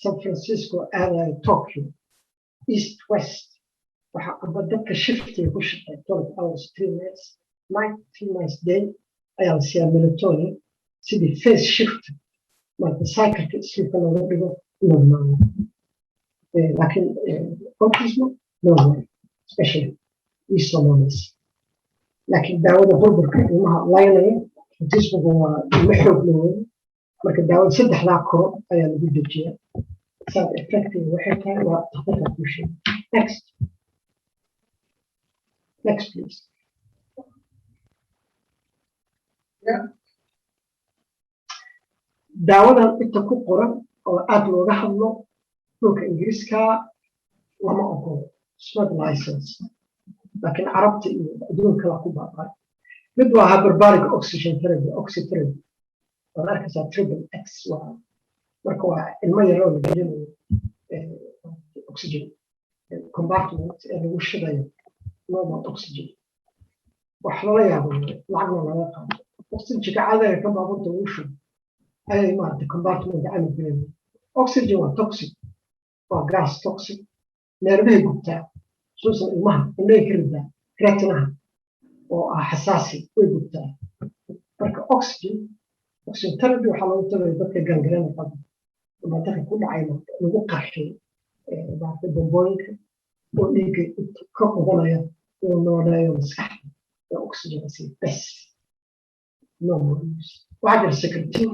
San Francisco aadayo Tokyo, east west. Waxa amba dadka shift-iga ku shaqeeya 12 hours, 3 nights night, 3 nights day, ayaa la siiyaa melatonin sidii phase shift, marka cycle-ka sleep-ka looga dhigo normal. Laakiin autism, no way, especially Somalis. Laakiin daawada burburka ilmaha laynaya, autism-ku waa ilmo xoog la weyn. Marka daawada saddexdaa koro ayaa lagu dejiyaa. Side effect-iga waxay tahay waa dhakhtarka kuu sheegay. Next, next, please. Yeah. Daawadan inta ku qoran oo aad looga hadlo dhulka Ingiriiska lama ogolo, not license, laakiin Carabta iyo adduunka kala ku baabay. Mid waa hyperbaric oxygen therapy, oxytherapy. Waad arkaysaa triple X. Waa marka waa ilmo yaroo la gelinayo oxygen compartment ee lagu shidayo normal oxygen. Wax lala yaabo, lacagna laga qaado. Oxygen-ka caadiga ka baabuurta ugu shubo ayay maaragtay compartment camal gelinaya. Oxygen waa toxic, waa gas toxic, neerbahay gubtaa, xusuusan ilmaha indhahay ka ridaa, retina-ha oo ah xasaasi way gubtaa. Marka oxygen therapy waxaa loogu tagay dadka gangrena qaba ama dadka ku dhacay lagu qarxiyay maaragtay bombooyinka oo dhiigga ka qubanaya uu nooleeyo maskaxda ee oxygen si bes, no more use. Waxaa jira secretin.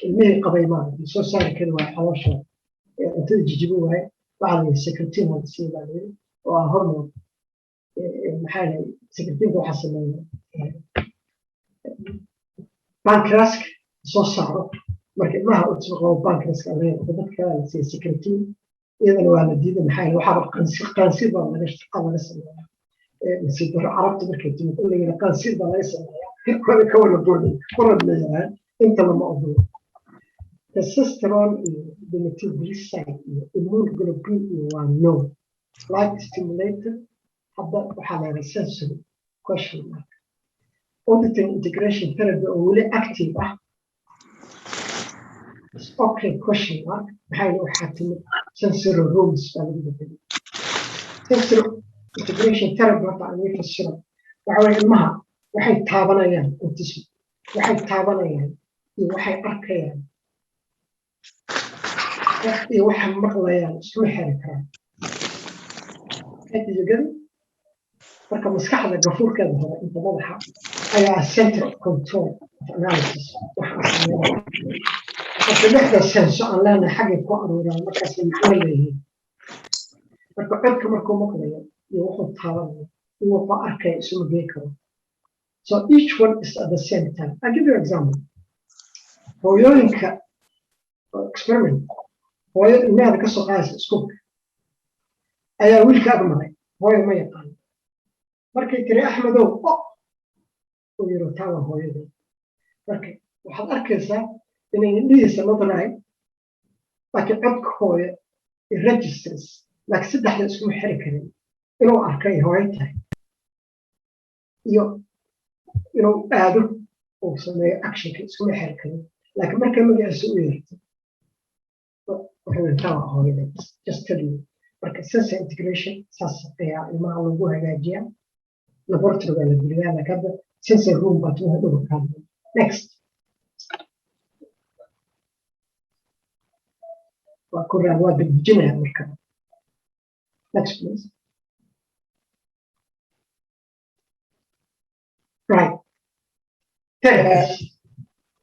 Ilmihii qabay maaragtay soo saari kari waaya caloosha, cuntada jijibi waaye, waxaa la yidhi secretin la sii baa la yidhi, oo ah hormone. Maxaa la secretin-ka waxaa sameeya pancreas-ka soo saaro. Marka ilmaha autism qabo pancreas-ka laga dadka la siiya secretin, iyadana waa la diiday. Maxaa yeele waxaaba qaansiir baa laga sameeyaa. Nasiib darro, Carabta markay timid in la yidhi qaansiir baa laga sameeyaa, wala ka wala booday warad leeyahay, inta lama ogolo. Testosterone iyo dimethylglycine iyo immune globulin iyo waa no. Light stimulator hadda waxaa la yidhaha sensory question mark. Auditory integration therapy oo weli active ah is okay question mark. Maxaa yeele waxaa timid sensory rooms baa lagu bedelay. Sensory integration therapy horta aan ii fasiro. Waxa weye ilmaha waxay taabanayaan, autism waxay taabanayaan iyo waxay arkayaan iyo waxay maqlayaan iskuma xiri karaan iyagadi. Marka maskaxda gafuurkeeda hore inta madaxa ayaa center of control of analysis. Waxa sameynaya marka lixda sense-o aan leenahay xaggay ku aruuraan, markaasay macno leeyihiin. Marka codka markuu maqlayo iyo wuxuu taabanayo iyo wuxuu arkaya isuma gey karo. So each one is at the same time. I give you an example. Hooyooyinka experiment, hooyo ilmaheeda kasoo qaadaysa iskuulka ayaa wiilka ag maray. Hooyo ma yaqaano. Markay tiri "Axmedow," o uu yiro, "Taa waa hooyadii." Marka waxaad arkaysaa inay indhihiisa nadraay, laakiin codka hooyo registers, laakiin saddexda iskuma xiri karin, inuu arkay hooyo tahay iyo inuu aado uu sameeyo action-ka iskuma xiri karin. Laakiin markay magaciisa u yeerto, wuxuu yidhi, "Taa waa hooyada." Just tell you. Marka sensory integration saas ayaa ilmaha lagu hagaajiyaa. Laboratory baa la geliyaa, laakiin hadda sensory room baa tumaha dhulka ka hadlaya. Next. Waa koraa, waa degdejinaya marka. Next, please. Right, therapist,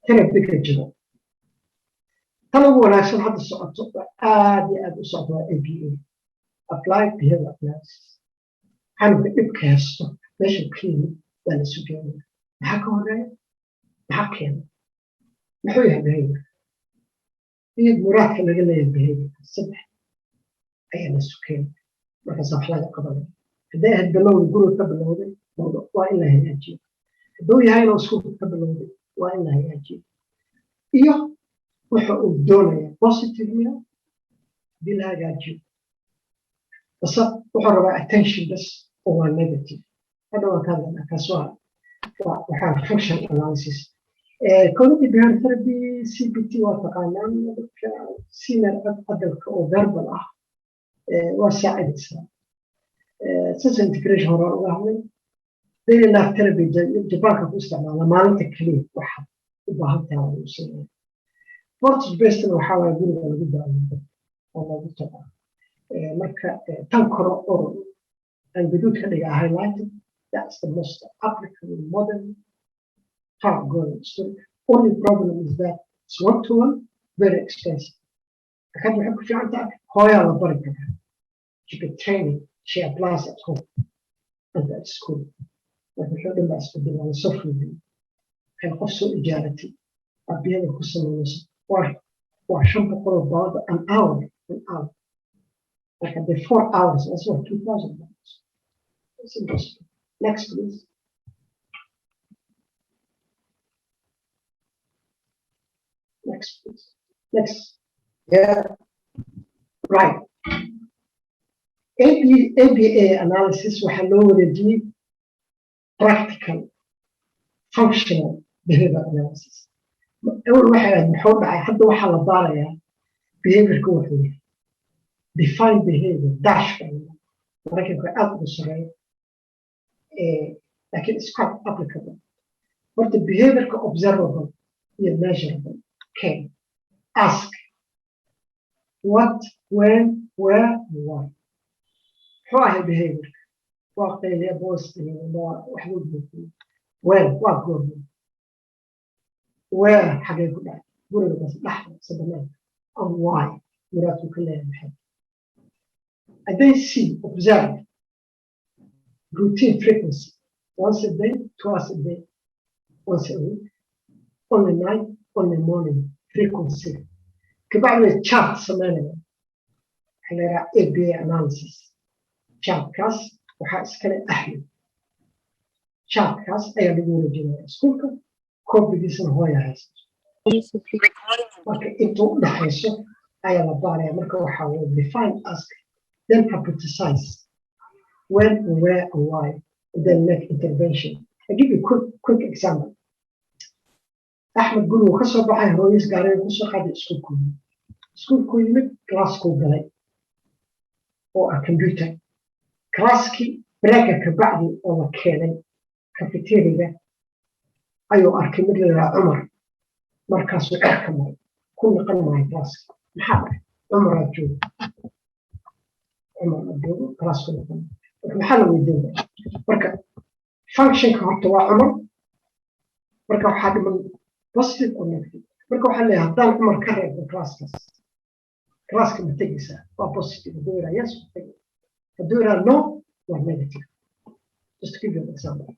therapy ka jiro. Tan ugu wanaagsan hadda socoto oo aad iyo aad u socdo waa ABA, applied behavior analysis. Canuga dhibka haysto meesha ka yimid waa la sugeynaya. Maxaa ka horeeya? Maxaa keena? Muxuu yahay behavior iyo muraadka laga leeyahay behavior? Saddex ayaa la sukeynaya, markaas wax laga qabanaya. Hadday ahayd bilowda guriga ka bilowday, waa in la hagaajiyo. Hadduu yahay inuu iskuulka ka bilowday, waa in la hagaajiyo. Iyo wuxa uu doonaya, positive miya hadii la hagaajiyo, base wuxuu rabaa attention bas oo waa negative? Hadda waan ka hadlanaa kaas. Waa waxaa function analysis. Cognitive behavior therapy, CBT, waa taqaanaan dadka senior adultka oo verbal ah waa saacidaysaa. Sensory integration horaan uga hadlay. Daily life therapy Jabaanka ku isticmaala, maalinta keliya waxaad u baahan tahay waa lagu siinaya. Sports bestna waxaa waaye guriga lagu daaweeyo oo lagu tagaa. Marka tan koro oo aan gaduud ka dhiga highlighted, that's the most applicable model, far going story. Only problem is that it's one to one, very expensive. Laakiin waxay ku fiican tahay hooyaa la bari karaa. She could train it, she applies at home and at school. Marka wuxuu dhan baa isbedel, waa lasoo fuudiyey. Waxay qof soo ijaaratay abiyada ku sameynayso waa £500 an hour, an hour. Marka dee 4 hours, that's what, $2,000. It's impossible. Next, please. Next, please. Next. Yeah. Right. AB, ABA analysis waxaa loo wareejiyey practical functional behavior analysis. Awal waxay ahayd muxuu dhacay, hadda waxaa la baarayaa behaviorka wuxuu yahay. Define behavior dash baa la yidhahdaa. Maraykanka aad ugu sarreeya, laakiin it's quite applicable. Horta behaviorka observable iyo measurable can ask what, when, where and why. Muxuu ahay behaviorka? Waa qayliya, boos, waa waxbuu buufiyey. When, waa goorma. Where, xagee ku dhacay? Guriga bas dhexda mise banaanka? And why, muraadku ka leeyahay maxay? And then see, observe routine frequency: once a day, twice a day, once a week, only night, only morning, frequency. Kabacdi chart sameynaya, waxaa la yidhaha ABA analysis. Chartkaas waxaa iskale Axmed. Chartkaas ayaa lagu wareejinaya iskuulka, koobigiisana hooya haysato. Marka inta u dhaxayso ayaa la baaraya. Marka waxaa weye define, ask, then hypothesize when and where and why, and then make intervention. I give you quick example. Axmed gurigu ka soo baxay, hooyis gaariga kusoo qaaday, iskuulku yimid. Iskuulku yimid, classkuu galay oo ah computer. Classkii breaka ka bacdi oo la keenay cafeteriga ayuu arkay mid la yidhaha Cumar. Markaasuu cerka maray, ku naqan maayo classka. Maxaa dhacay? Cumaraa joogo, Cumar aa joogo, classku naqan. Marka maxaa la weydiinaya? Marka functionka horta waa Cumar. Marka waxaa dhiman positive or negative. Marka waxaa leeyahay, haddaan Cumar ka reebno classkaas, classka ma tegaysaa? Waa positive. Hadduu yidhaha yes, waa tegay. Hadduu yidhaha no, waa negative. Just to give you an example.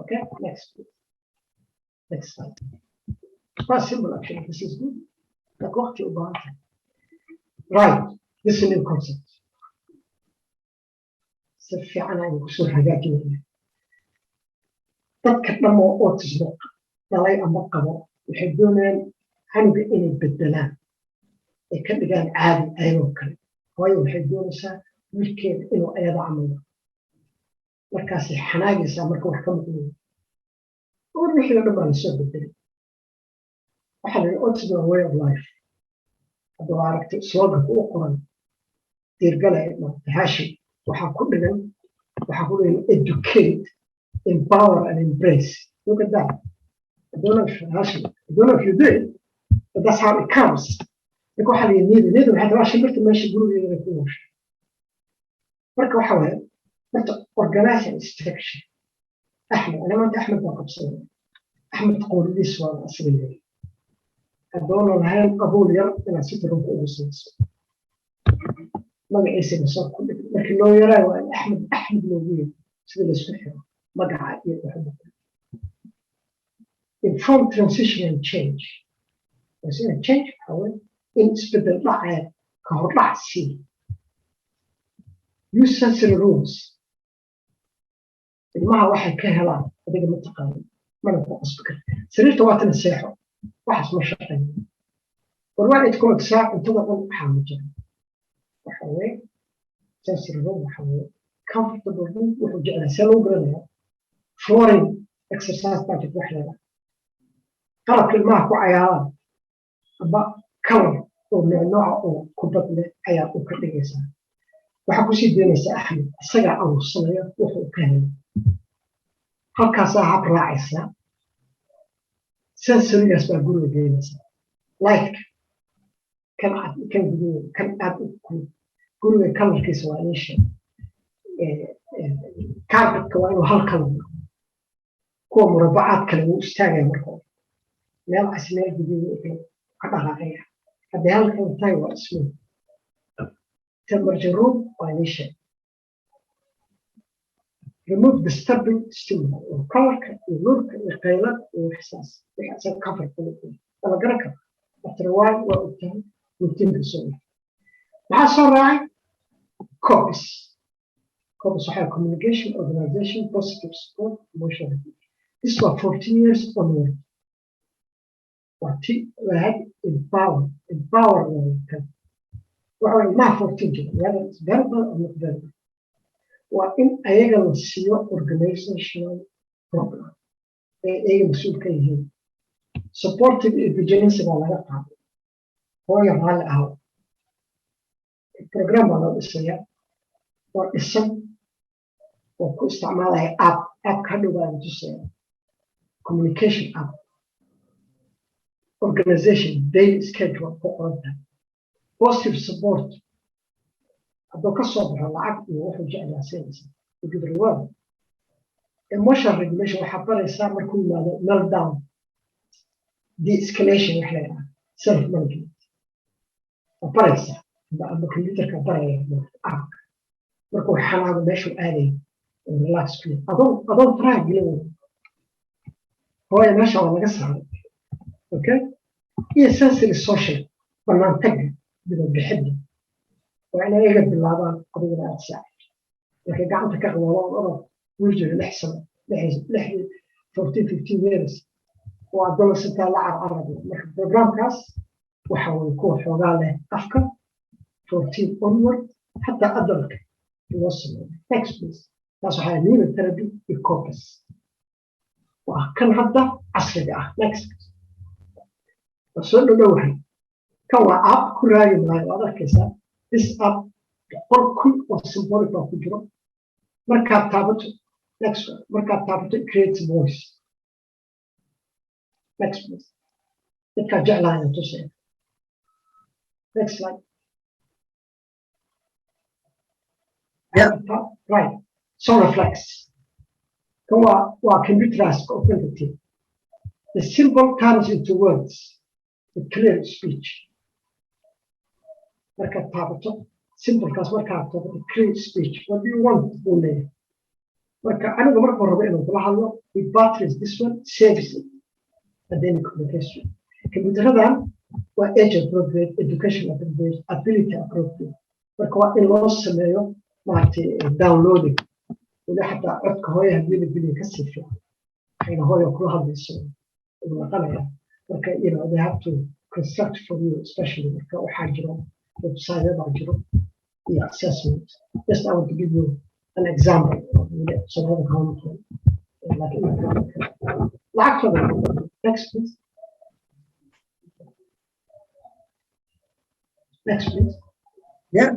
Okay, next, please. Next slide. Quite simple, actually. This is good. Like waqti u baahan tahay. Right, this is a new concept. Si fiican aynu kusoo hagaajinayna. Dadka dhan oo autism dhalay ama qabo waxay doonayaan canuga inay bedelaan, ay ka dhigaan caadi ayagoo kale. Hooyo waxay doonaysaa wiilkeeda inuu ayada camal noqdo. Markaasay xanaagaysaa marka wax ka maqnayo. War wixii oo dhan baa lasoo bedelay. Waxaa la yidhi autism a way of life. Hadda waa aragtay sloganka u qoran diirgale Hashim, waxaa ku dhigan "Educate, empower and embrace." Look at that. I don't know if Hashim, I don't know if you did, but that's how it comes. Marka waxaa la yidhi niyada waxay rabaa shimbirta meesha gurigeeda ku nooshay. Marka waxa waaye horta organize and structure. Axmed, ana maanta Axmed baa qabsanaya. Axmed qooridiis waa asaga leeyahay. Haddoona lahayn qabuul yar inaad si runka ugu siiso, magaciisana soo ku dhig. Markii loo yaraayo waa in Axmed Axmed loogu yeero, sida laysku xiro magaca iyo waxba. Inform transition and change. Transition and change waxaa weeye in isbedel dhacaya ka hor dhac sii. Use sensory rooms. Ilmaha waxay ka helaan adiga ma taqaano, mana ku qasbi karta. Sariirta waa tana, seexo, waxaas ma shaqeeyo. War waa idkood saa cuntada dhan waxaa ma jira. Waxa weeye sensory room waxa weeye comfortable room wuxuu jeclaa. See lagu garanayaa? Flooring exercise budget wax leedahay, qalabka ilmaha ku cayaaraan amba color oo nooca oo kubad leh ayaa u ka dhigaysaa. Waxaa kusii daynaysaa Axmed isagaa aruursanaya wuxuu ka helay. Halkaasaa hab raacaysaa, sensorygaas baa guriga geynaysaa. Lightka kan cad, kan guduud, kan aad u kulul, guriga colorkiisa waa inii sheeg. Carpetka waa inuu hal color noqdo. Kuwa murabacaad kale wuu istaagaya marka hore, meel cas, meel guduud ka dhaqaaqaya. Haddii hal color tahay waa smooth. Temperature room waa inii sheeg. Remove disturbing stimuli oo colorka iyo nuurka iyo qaylada iyo waxsaas wixii asaga comfortable la garan karo. After a while waa ogtahay routine-ka soo. Maxaa soo raacay? COPS. COPS waxaa communication, organization, positive support, emotional regulation. This was 14 years onward. Waa ti lahayd empower. Empower kan waxa waye ilmaha 14 jira, whether it's verbal or not verbal, waa in ayaga la siiyo organizational program ee ayaga mas-uul ka yihiin. Supportive iyo vigilance baa laga qaaday. Hooya raalli ahaw, program baa loo dhisaya oo dhisan oo ku isticmaalaya app. Appka hadhow baa tusaya communication app, organization, daily schedule ku qoran tahay, positive support. Hadduu ka soo baxo lacag iyo wuxuu jeclaa siinaysa, give reward. Emotional regulation waxaa baraysaa markuu yimaado meltdown, de-escalation wax la yidhaha, self management waa baraysaa ama computerka baraya app. Markuu xanaago meeshuu aadayo oo relax ku yahay, adoon faraha gelin. Hooya meesha waa laga saaray. Okay, iyo sensory social bannaan tagga, dibadbixidda waa inay iyaga bilaabaan, adiguna aad saacid. Markay gacanta ka qabaan orod wiil jira 6 sano, lix, 14, 15 years oo adolescentaa la carcarabo. Marka programkaas waxa weye kuwa xoogaa leh afka 14 onward, xataa adultka loo sameeyo. Next, please. Taas waxaa neurotherapy iyo COPS waa kan hadda casriga ah. Next, waa soo dhodhowahay. Kan waa app ku raagi maayo, waad arkaysaa. This app 100,000 oo symbolic baa ku jiro. Markaad taabato next one, markaad taabato create voice. Next, please. Dadkaa jeclaaya tusaya. Next slide. Yeah. Right, Sonoflex kan waa computerized authenticity. The symbol turns into words with clear speech. Markaad taabato symbolkaas, markaad taabato clear speech, "What do you want?" buu leeyahay. Marka anigu markuu rabo inuu kula hadlo, he batteries this one, saves it and then communication. Computeradan waa age appropriate, education appropriate, ability appropriate. Marka waa in loo sameeyo maaragtay downloading. Weli xataa codka hooya haddii la geliyo kasii fiican, waxayna hooya kula hadlayso uu naqanaya. Marka they have to construct for you especially. Marka waxaa jiro website baa jiro iyo assessment. Just I want to give you an example. Soomaalida kama maqlin, laakiin lacagtooda. Next, please. Next, please. Yeah.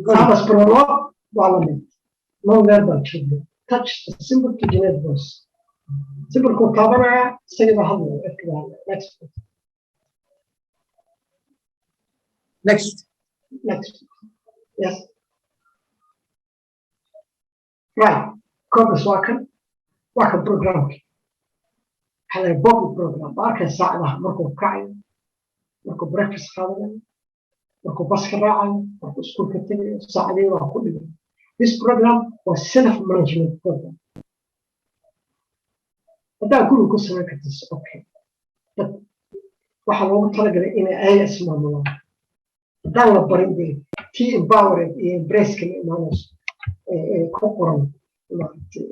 Thanos prologue waa la mid. Non-verbal children touch the symbol to generate voice. Symbolkuu taabanaya, isagii baa hadlaya, codkii baa hadlaya. Next, please. Next. Next. Yes. Right. Corpus waa kan programki. Waxaa la Bobby program. Waa arkay saacadaha markuu kacayo, markuu breakfast qaadanayo, markuu baska raacayo, markuu iskuulka tegayo, saacadihii waa ku dhigay. This program was self management program. Haddaa guriga ku samayn kartis, okay, but waxaa loogu talagalay inay ayaga ismaamulaan. Haddaan la barin dee tii empowered iyo embrace kama imaanayso ee ku qoran maaragtay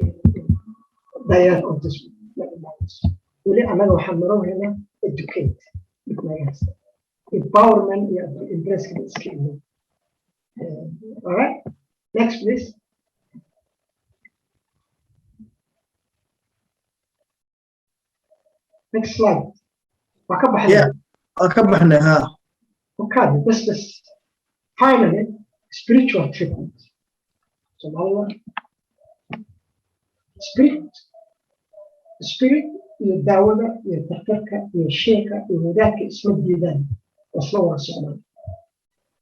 diet autism ma imaanayso. Weli annaga waxaan marohaynaa educate dhib naga haysta, empowerment iyo embrace kama iska imaan. All right, next, please. Next slide. Waa ka baxnay. Yeah, waa ka baxnay ha. Okay, bas bas. Finally, spiritual treatment. Soomaalida spirit iyo daawada iyo daktarka iyo sheeka iyo wadaadka isma diidaan, waa isla wada socdaan.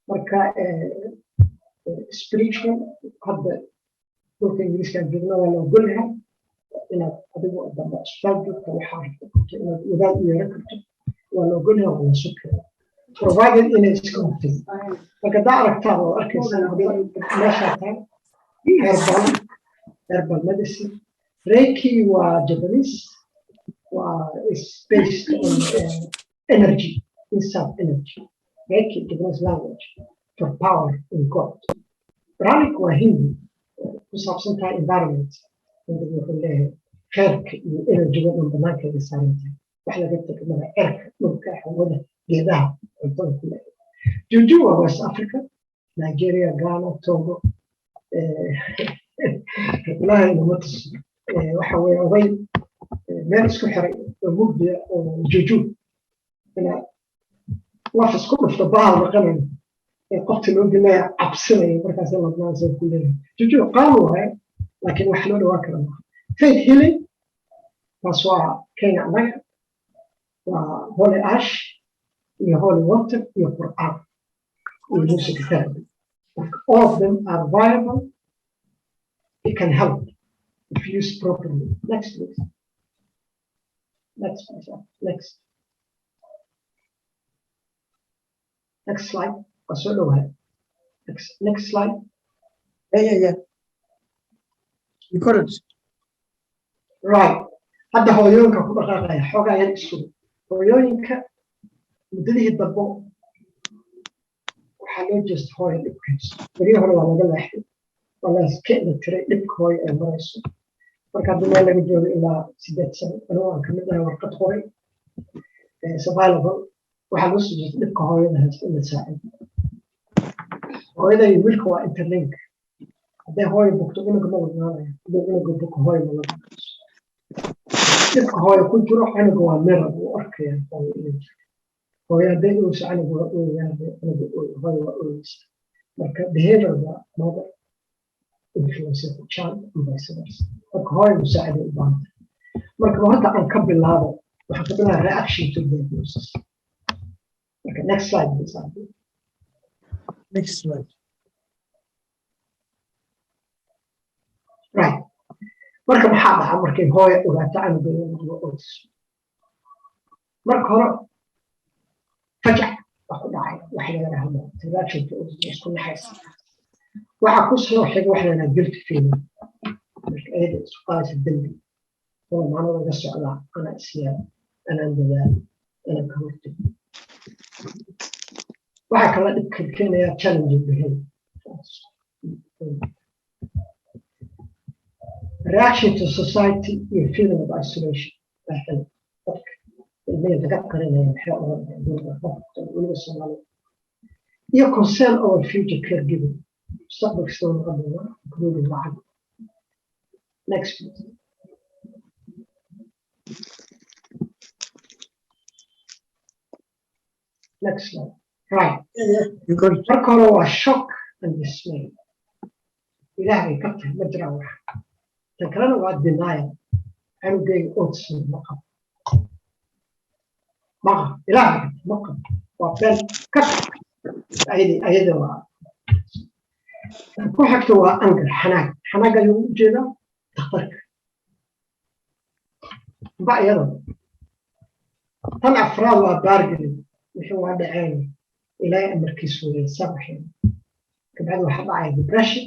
Marka spiritual hadda dhulka Ingiriiska joogna waa la ogolyahay inaad adigu damba isbitaal joogta, waxaa rabto karto inaad wadaad u yeeran karto, waa la ogolyahay, waa la sukaya, provided inay iska hubtay. Marka haddaa aragtaan oo arkaysaan meeshaa tahay herbal medicine. Reiki waa Japanese, waa is based on energy, inside energy. Reiki, Japanese language for power in God. Pranic waa Hindi, ku saabsan tahay environment. Hindiga wuxuu leeyahay kheyrka iyo energyga dhan banaankeeda saaran tahay, wax laga tego mala, cerka, dhulka, hawada, geedaha, cuntada ku leeyahay. Juju waa West Africa, Nigeria, Ghana, Togo. Ilaahay nama tuso. Waxa weeye oday meel isku xiray oo mugdiya oo juju ina laf isku dhufto, bahal dhaqanayo ee qofta loo gelaya cabsinayo, markaas ladnaansa ku leeyahay. Juju qaali waaye, laakiin wax loo dhawaan kara maaha. Faith healing, taas waa Kenya annaga, waa holy ash iyo holy water iyo Qur'aan iyo music therapy. All of them are viable. It can help if used properly. Next, please. Next, please. Next. Next slide. Waa soo dhowahay. Next, next slide. Yeah. You got it. Right. Hadda hooyooyinka ku dhaqaaqaya xoogaa yar isugu. Hooyooyinka muddadihii dambo waxaa loo jeesta hooyo dhibkayso. Beryo hore waa laga leexday. Waa la iska indha tiray dhibka hooyo ay marayso. Marka hadda meel laga joogo ilaa 8 sano, anigu aan kamid ahay warqad qoray survival, waxaa loo soo jeesta dhibka hooyada haysta in la saacido. Hooyada iyo wiilka waa interlink. Hadday hooyo bugto, cunuga ma wadnaanayo. Hadduu cunuga buko, hooyo ma wadnaanayso. Dhibka hooyo ku jiro cunuga waa mirror, wuu arkaya hooyo inay jirto. Hooyo hadday ooyso, cunuga waa ooyaa. Hadday cunuga ooyo, hooyo waa ooyeysa. Marka behavior the mother influences the child and vice versa. Marka hooyo musaacada u baahanta. Marka horta aan ka bilaabo, waxaan ka bilaaba reaction to diagnosis. Marka next slide, please, Abdi. Next slide. Right. Marka maxaa dhaca markay hooyo ogaato canuga inuu noqdo autism? Marka hore fajac baa ku dhacay, waxa la yidhaahdo reaction to autism, isku naxaysa. Waxaa ku soo xiga waxa la yidhahdaa guilt feeling. Marka ayada isku qaadaysa dembi oo macno laga socdaa, anaa isyaal, anaan dadaal, anaan ka hortago. Waxaa kala dhibka keenaya challenging behavior. Reaction to society iyo feeling of isolation. Dadka ilmihii laga qarinaya maxay oranayaan, weliba Soomaalida, iyo concern over future caregiving, mustaqbalka sida noqon doonaa, including lacag. Next, please. Next slide. Right. Yeah, you got it. Marka hore waa shock and dismay. Ilaah bay ka tahay, ma jiraan wax. Tan kalena waa denial. Canugayga autism ma qabo, ma qabo, ilaah bay ka tahay, ma qabo, waa been ka tahay. Ayada waa tan ku xigta, waa anger, xanaag. Xanaag ayuu u jeedaa dhakhtarka ba iyada. Tan afraad waa bargaining. Wixii waa dhaceen, Ilaahay amarkiisu weeye, sabaxeen. Kabacdi waxaa dhacaya depression,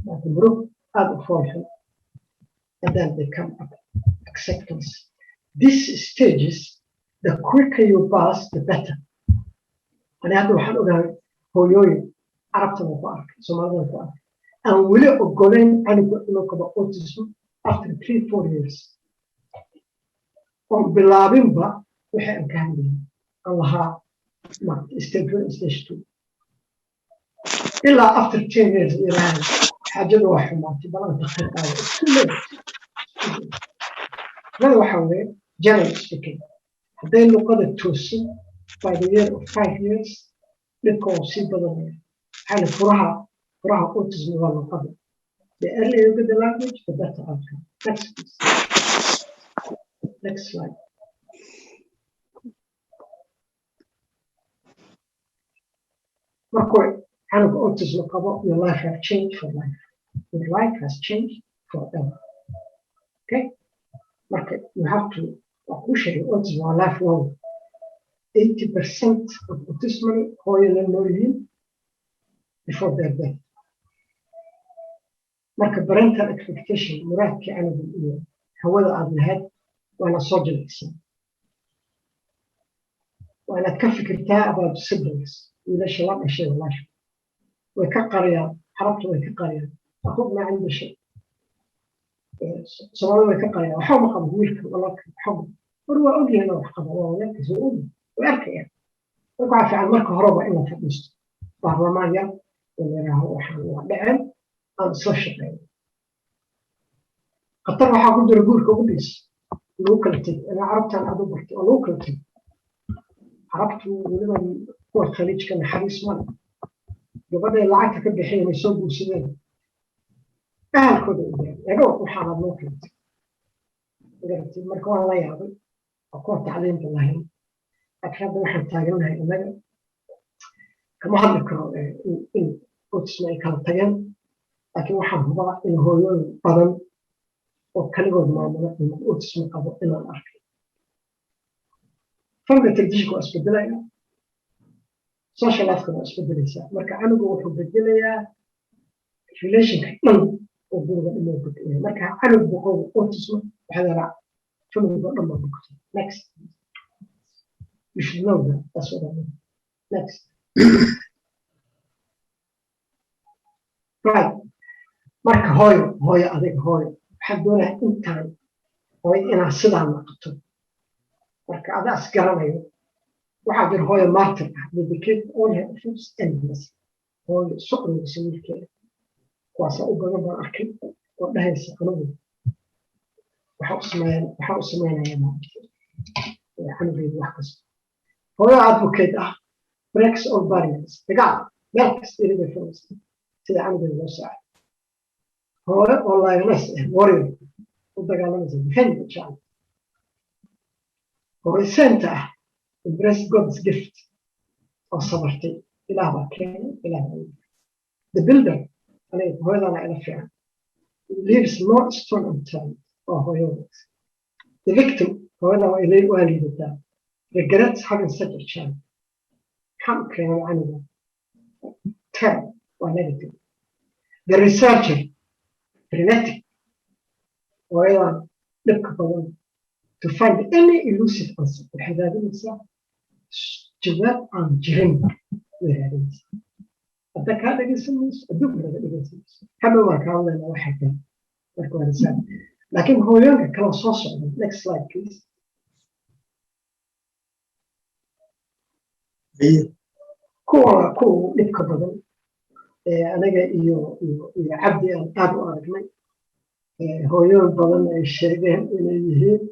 marka murug aada u foolxun, and then they come up acceptance. These stages, the quicker you pass, the better. Ani hadda waxaan ogahay hooyooyin Carabtana ku arkay, Soomaalidana ku arkay, aan weli ogoleyn canuga inuu qabo autism after 3-4 years, oon bilaabinba wixii aan ka hadlayay, aan lahaa stage one, stage two, ilaa after 10 years yiraahda xaajadu waa xumaatay, bal aan takhtar qaado. It's too late. Lada waxaa weeye, general speaking, hadday luqada toosin by the year of 5 years, dhibka uu sii badanaya. Maxaa furaha autism waa luqada. The earlier you get the language, the better outcome. Next, please. Next slide. Markuu canuga autism qabo, your life has changed for life. Your life has changed forever. Okay, marka you have to, waa kuu sheegay, autism waa life long. 80% of autism hooyo la nool yihiin before their death. Marka parental expectation, muraadkii canuga iyo hawada aad lahayd, waana soo jilicsan. Waa inaad ka fikirtaa about siblings, wiilasha la dhashay, walaasha. Way ka qariyaan, Carabtu way ka qariyaan. "أخوك ما عنده شيء." Soomaalida way ka qariyaan, "Waxba ma qabo wiilka walaalka, waxba." War waa ogyahay inuu wax qabo, waa walaalkiis, waa ogyahay, way arkayaan. Marka waxaa fiican marka horeba in la fadhiisto baarlamaan yar oo la yidhaaho, "Waxaan waa dhaceen, aan isla shaqeyno." Khatar waxaa ku jira guurka ugu dhiis lagu kala tegay. Ilaa Carabtan aad u bartay oo lagu kala tegay. Carabtu, weliba kuwa Khaliijka, naxariis male. Gabadhay lacagta ka bixiyeen ay soo guursadeen, ahalkooda u direen, "Eego, waxaanaad noo keentay." Magaratay? Marka waan la yaabay, waa kuwa tacliinta lahayn. Laakiin hadda waxaan taagannahay innaga kama hadli karo in autism ay kala tageen, laakiin waxaan hubaa in hooyooyin badan oo kaligood maamula ilmo autism qabo inaan arkay. Family traditionka waa isbedelaya, social lifeka waa isbedelaysaa. Marka canuga wuxuu bedelayaa relationka dhan oo guriga dhan oo bedelaya. Marka canug boqow autism waxaa yaraa, familiga oo dhan baa bogtay. Next. You should know that. That's what I mean. Next. Right. Marka hooyo, hooyo, adiga hooyo, waxaan doonayaa intaan hooyo inaad sidaa noqoto. Marka adaa is garanayo, waxaa jira hooyo martyr ah, dedicate all her efforts endless, hooyo isu ururisa wiilkeeda. Kuwaasaa u badan baan arkay oo dhahaysa, "Anigu waxaa u sameynaya maaragtay canugeyda wax kasta." Hooyo advocate ah, breaks all barriers, dagaal meel kasta ilibay furaysa sida canugeeda loo saacay. Hooyo oo lioness ah, warrior u dagaalamaysa, defend the child. Hooyo saint ah, embrace God's gift, oo sabartay, Ilaah baa keenay, Ilaah baa. The builder, aniga hooyadana ila fiican, leaves no stone unturned, waa hooyo wanaagsan. The victim, hooyada waa liidataa, regrets having such a child, maxaan u keenay canuga? Terror waa negative. The researcher, frenetic, hooyadan dhibka badan, to find any elusive answer, waxay raadinaysaa jawaab aan jirin way raadinaysaa. Hadda kaa dhegaysan mayso, adduunka laga dhegaysan mayso. Hadhow baan kaa hadlaynaa waxay tahay. Marka waa risaal, laakiin hooyooyinka kale soo socda. Next slide, please. Kuwa kuwa dhibka badan anaga iyo Cabdi aan aad u aragnay, hooyooyin badan ay sheegeen inay yihiin,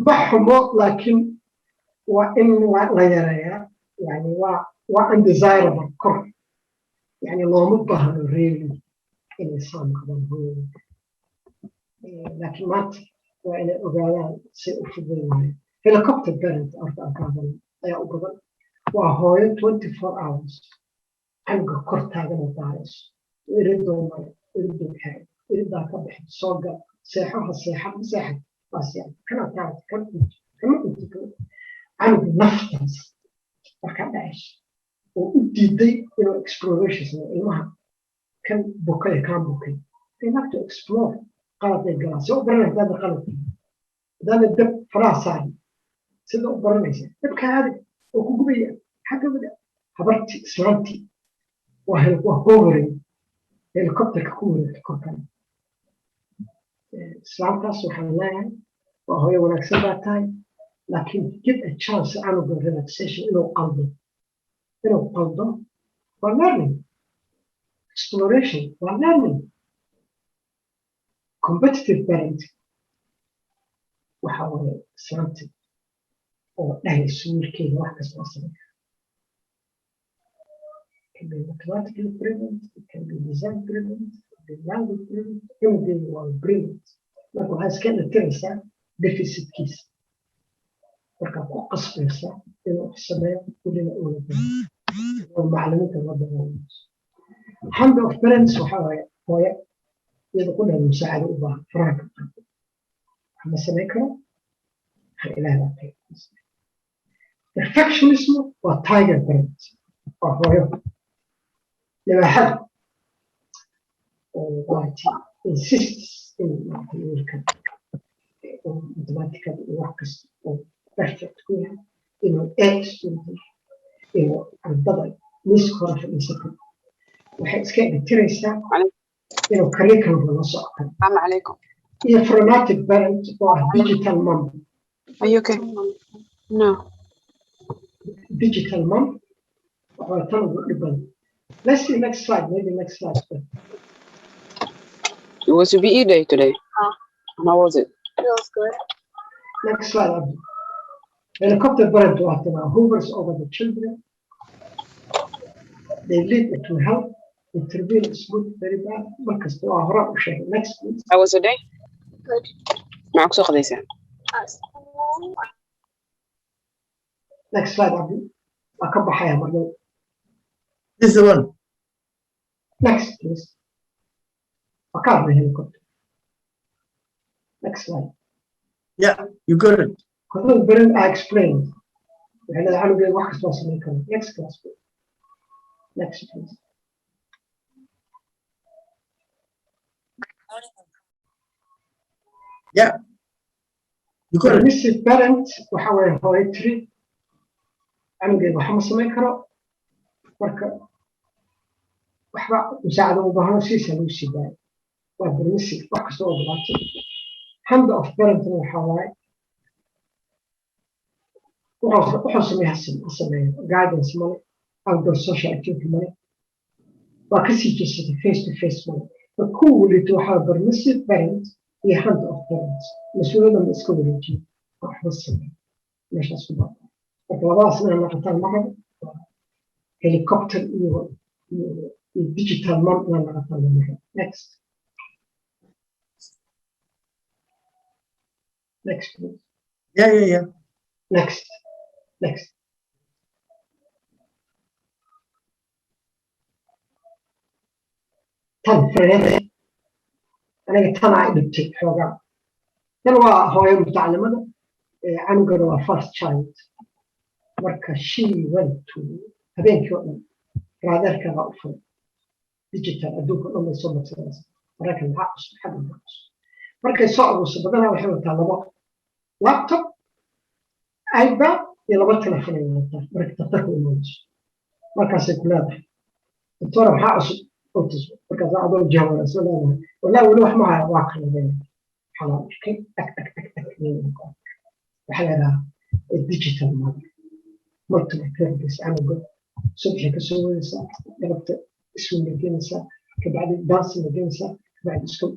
ma xumo, laakiin waa in la yareeyaa. Yani waa undesirable kor, yani looma baahno really inay saa noqdaan hooyooyinka, laakiin maanta waa inay ogaadaan say u fududayn lahayn. Helicopter parent horta aan ka hadalno ayaa u badan. Waa hooyo 24 hours canuga kor taagan oo daarayso, iridoo mare, iridoo xiray, iridaa ka bixi, soo gal, seexo, ha seexa, ma seexan, waa seexan, kana taarta, kan cunto, kama cunto, kama canuga naftaas markaa dhacayso oo u diiday inuu exploration sameeyo. Ilmaha kan bukay, kaan bukay, they like to explore. Qaladay galaan. See u baranaysa haddaada qalad, haddaada dab faraha saarin? Sida u baranaysa dabka aadi oo ku gubaya xagga wada habartii islaantii waa hovering, helicopterka ku wareegta korkan. Islaamtaas waxaan leeyahay, waa hooyo wanaagsan baa tahay, laakiin give a chance canuga relaxation. Inuu qaldo, inuu qaldo waa learning, exploration waa learning. Competitive parent waxa waaye islaamta oo dhahayso wiilkeeda wax kasta waa samayn kara. Can be mathematically brilliant, it can be design brilliant, it can be language brilliant. Cunugeedu waa brilliant. Marka waxaa iska dhatiraysaa deficitkiisa, markaa ku qasbaysaa inuu wax sameeyo, welina uuna oo macallimiinta la dagaalayso. Hand off parents waxaa waaye hooyo iyada ku dheer musaacado u baahan, faraha ka qaado, wax ma samayn karo, waxaan Ilaah baa qayb. Perfectionism waa tiger parent, waa hooyo libaaxada oo maaragtay insists in maaragtay wiilka uu mathematicada iyo wax kasta uu perfect ku yahay, inuu A student yahay, inuu ardada miiska hore fadhiisan karo. Waxay iska dhitiraysaa inuu curriculumka la soco karo. السلام عليكم. Iyo frenetic parent oo ah digital mom. Are you okay? No. Digital mom waxaa tan ugu dhib badan. Let's see next slide, maybe next slide. It was your BE day today. Huh. How was it? Feels good. Next slide, Abdi. Helicopter parent waa tanaa, hovers over the children. They lead to help, intervene is good, very bad. Markasta waa horaan u sheegay. Next, please. How was your day? Good. Maxaa kusoo qadaysaa? School. Next slide, Abdi. Waa ka baxaya marnay. This is the one. Next, please. Waa ka hadlay helicopter. Next slide. Yeah, you got it. Helicopter parent I explained. Waxay leedahay canugeeda wax kasta waa samayn karaa. Next class, please. Next, please. Yeah. You got it. Permissive parent waxa waaye hooyo tiri canugeeda waxa ma samayn karo, marka waxba musaacado u baahno siisa lagu sii daayo. Waa permissive, wax kasta oo ogolaatay. Hand off parentna waxaa waaye wuxuu sameeya ha sameeyo, guidance male, outdoor social activity male, waa kasii jeesatay, face to face male. Marka kuwa welito waxaa permissive parent iyo hand off parent, mas-uuliyadda ma iska wareejiyo, waxba sameeyo, meeshaas ku baaba. Marka labadaas inay noqotaan ma rabo. Waa helicopter iyo digital mom inay noqotaan lama rabo. Next, next, please. Yeah. Next, next. Tan frenetic, aniga tanaa i dhibtay xoogaa. Tan waa hooyo mutacallimada, canugana waa first child. Marka she went to habeenkii oo dhan raadeerka baa u furay, digital adduunka o dhan bay soo marsanaysa, Maraykan maxaa cusub, xagga maxaa cusub. Markay soo abuurso badanaa waxay wataa labo laptop, iPad iyo laba telefon ay wataa. Marka daktarka u imaanayso markaasay ku leedahay, "Doctora, maxaa cusub autism?" Markaas adoo jahwareersan leedahay, "Walaa weli wax ma haya." Waa kala leeyahay, waxaa la arkay ag ag ag ag. Waxaa la yidhahaa digital mother, multiple therapies. Canuga subaxay kasoo wadaysaa, galabta iswiin geenaysaa, kabacdi dancing geenaysaa, kabacdi iskool.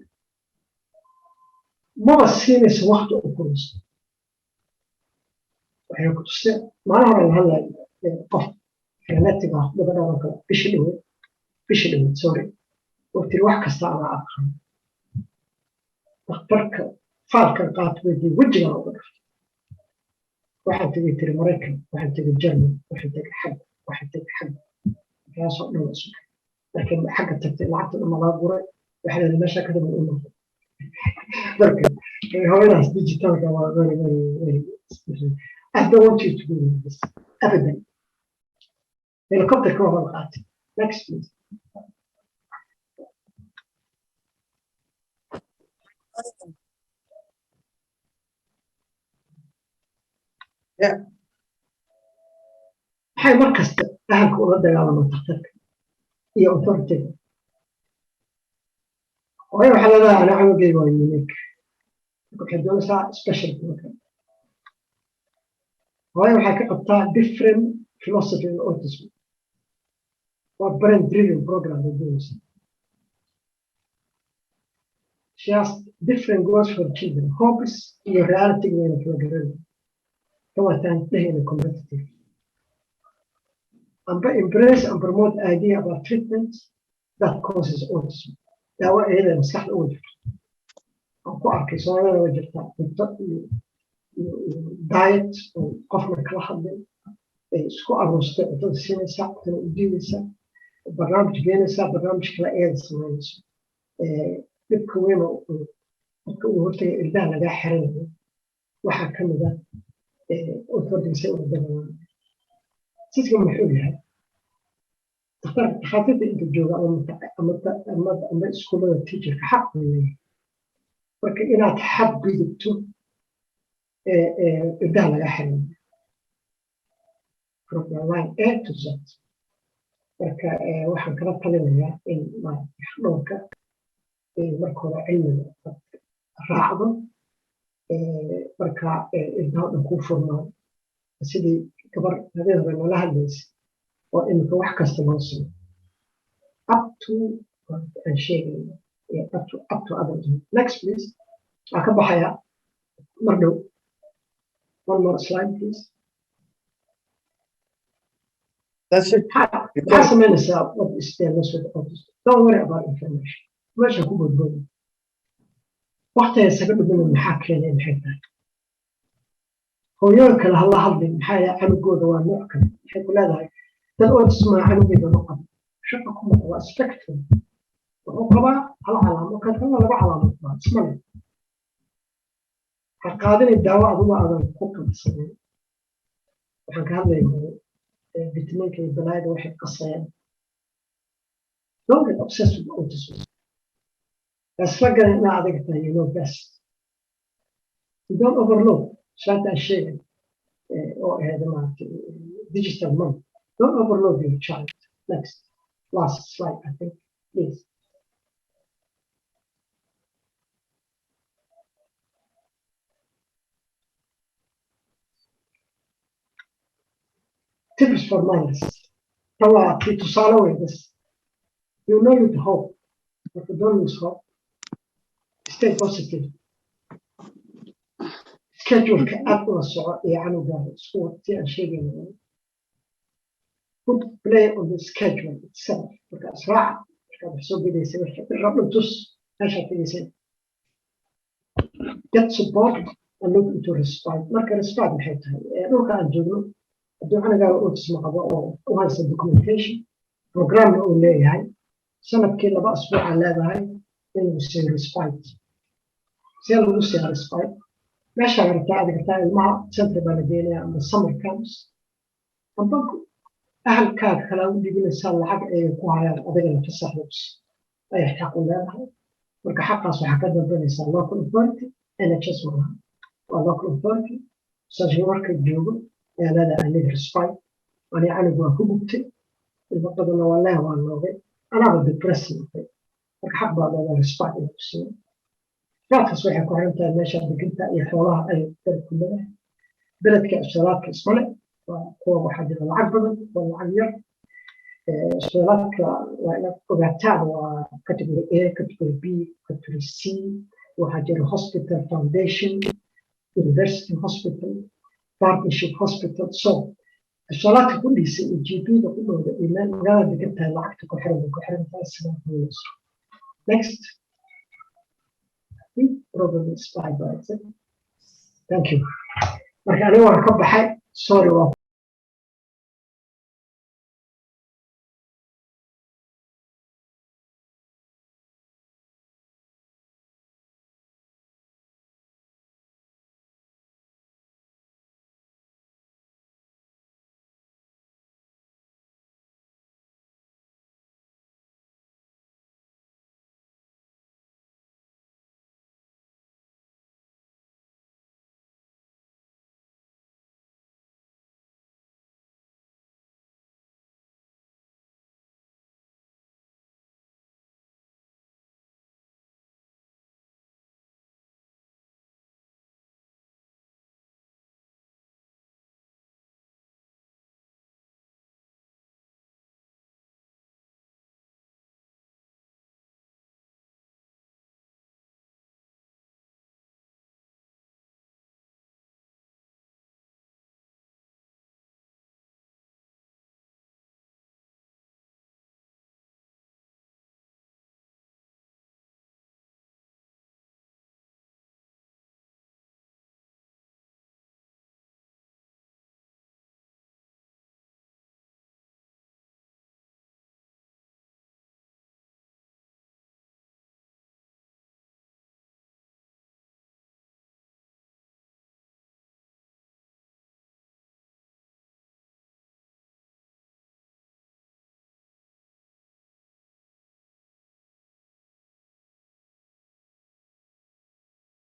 Maba siinaysa waqti uu ku nasto. Waxay ku tusteen maalin hore la hadlayo Qof frenetic ah gabadhan oo kale bishii dhaweed, sorry, oo tiri wax kasta anaa aqaan, dhakhtarka faalkan qaato weydii, wejigan uga dhaftay. Waxaan tegay, tiri, Maraykan, waxaan tegay German, waxaan tegay xagga, waxaan tegay xagga, waxyaasoo dhan waa sugay. Markay xagga tagtay, lacagta dhan laga guray, waxaa la meesha ka daba u noqday. Marka hooyadaas digitalka waa very, very, very. I don't want you to go in this abadan. Helicopterka waa la qaatay. Next, please. Maxay mar kasta ahalka ula dagaalamaan takhtarka iyo authority-ga? Hooyo waxaa leedahay, ana canugeyga waa unique. Waxay doonaysaa special program. Hooyo waxay ka qabtaa different philosophy in autism, waa brain driven program bay doonaysaa. She has different goals for children. Hobbies iyo reality wayna kala garanay. Kawataan dhehayna competitive amba embrace and promote idea about treatment that causes autism. Daawo iyada maskaxda uga jirto aan ku arkay Soomaalida waa jirtaa, cunto iyo diet oo qofna kala hadlay, ay isku aruustay, cuntada siinaysaa, cuntada u diidaysaa, barnaamij geenaysaa, barnaamij kale iyada samaynayso. Dhibka weyn oo dadka ugu hortagay ildaha lagaa xiranayo waxaa ka mid ah authority ula dagaalamay. Siska muxuu yahay? Dhakhaatiirta inta jooga ama iskuullada teacherka xaq bay leeyahay. Marka inaad xad gudubto, irdaha laga xiranayo from the line A to Z. Marka waxaan kala talinayaa in dhowrka marka hore cilmiga raacdo, marka irdaha dhan kuu furmaan, sidii gabar habeen hore nala hadlaysa oo imika wax kasta loo simo up to aan sheegayno, up to adulthood. Next, please. Waa ka baxaya mar dhow. One more slide, please. That's it. Maxaa samaynaysaa? What is diagnosed with autism? Don't worry about information. Meesha ku bodbooda waqtiga isaga dhumina. Maxaa keenay? Maxay tahay? Hooyooyin kale hala hadlin. Maxaa yahay? Canugooda waa nooc kale. Maxay ku leedahay? Dad autism canugeyga ma qabo. Shaqa kuma waa spectrum. Wuxuu qabaa hal calaamo, kan kalena laba calaamo qabaa, isma leh. Ha qaadinay daawo adigu aadan ku qabsanin. Waxaan ka hadlaynaa vitaminka iyo balaayada waxay qasayaan. Don't get obsessed with autism. Isla garan inaa adiga tahay, you know best. You don't overload. Shaanta aan sheegay oo ahayd maaragtay digital money. Don't overload your child. Next, last slide, I think, please. Tips for mothers. Waa tii tusaale wey bas. You know you hope, but don't lose hope. Stay positive. Schedule-ka aad ula soco iyo canugaaga isku waqti aan sheegayna. Put play on the schedule itself. Marka israaca, markaad wax soo gedaysa, wixii rabdhan tus meeshaad tegaysay. Get support and look into respite. Marka respite maxay tahay? Dhulka aan joogno, hadduu canugaaga autism qabo oo u haysta documentation programna uu leeyahay, sanadkii 2 asbuucaa leedahay inuu siiyo respite. See lagu siiyaa respite? Meeshaa rabtaa aad gartaa, ilmaha center baa la geenaya ama summer camps, amba ahalkaaga kalaa u dhibinaysaa lacag ay ku hayaan, adigana fasax lagu siiyo ayay xaq u leedahay. Marka xaqaas waxaa ka dambanaysaa local authority. NHS malaha, waa local authority. Social worker joogo ayaa leedahay, "I need respite. Ani canug waa ku gubtay, ilmo badanna waa leeh, waa noogay, anaaba depressed noqday." Marka xaq baa leedahay respite inuu ku siiyo. Raadkaas waxay ku xiran tahay meesha deginta iyo xoolaha ay beledku leedahay. Beledka isbitaalaadka ismale, waa kuwa waxaa jira lacag badan, kuwa lacag yar. Isbitaalaadka waa inaad ogaataan waa category A, category B, category C. Waxaa jira hospital foundation, university hospital, partnership hospital. So Isbitaalka ku dhisay iyo GP-da ku dhowda iyo meel magaalada degan tahay lacagta ku xiran bay ku xiran tahay sidaa hooyeyso. Next. I think probably it's five, right? Thank you. Marka aniga waan ka baxay, sorry, waa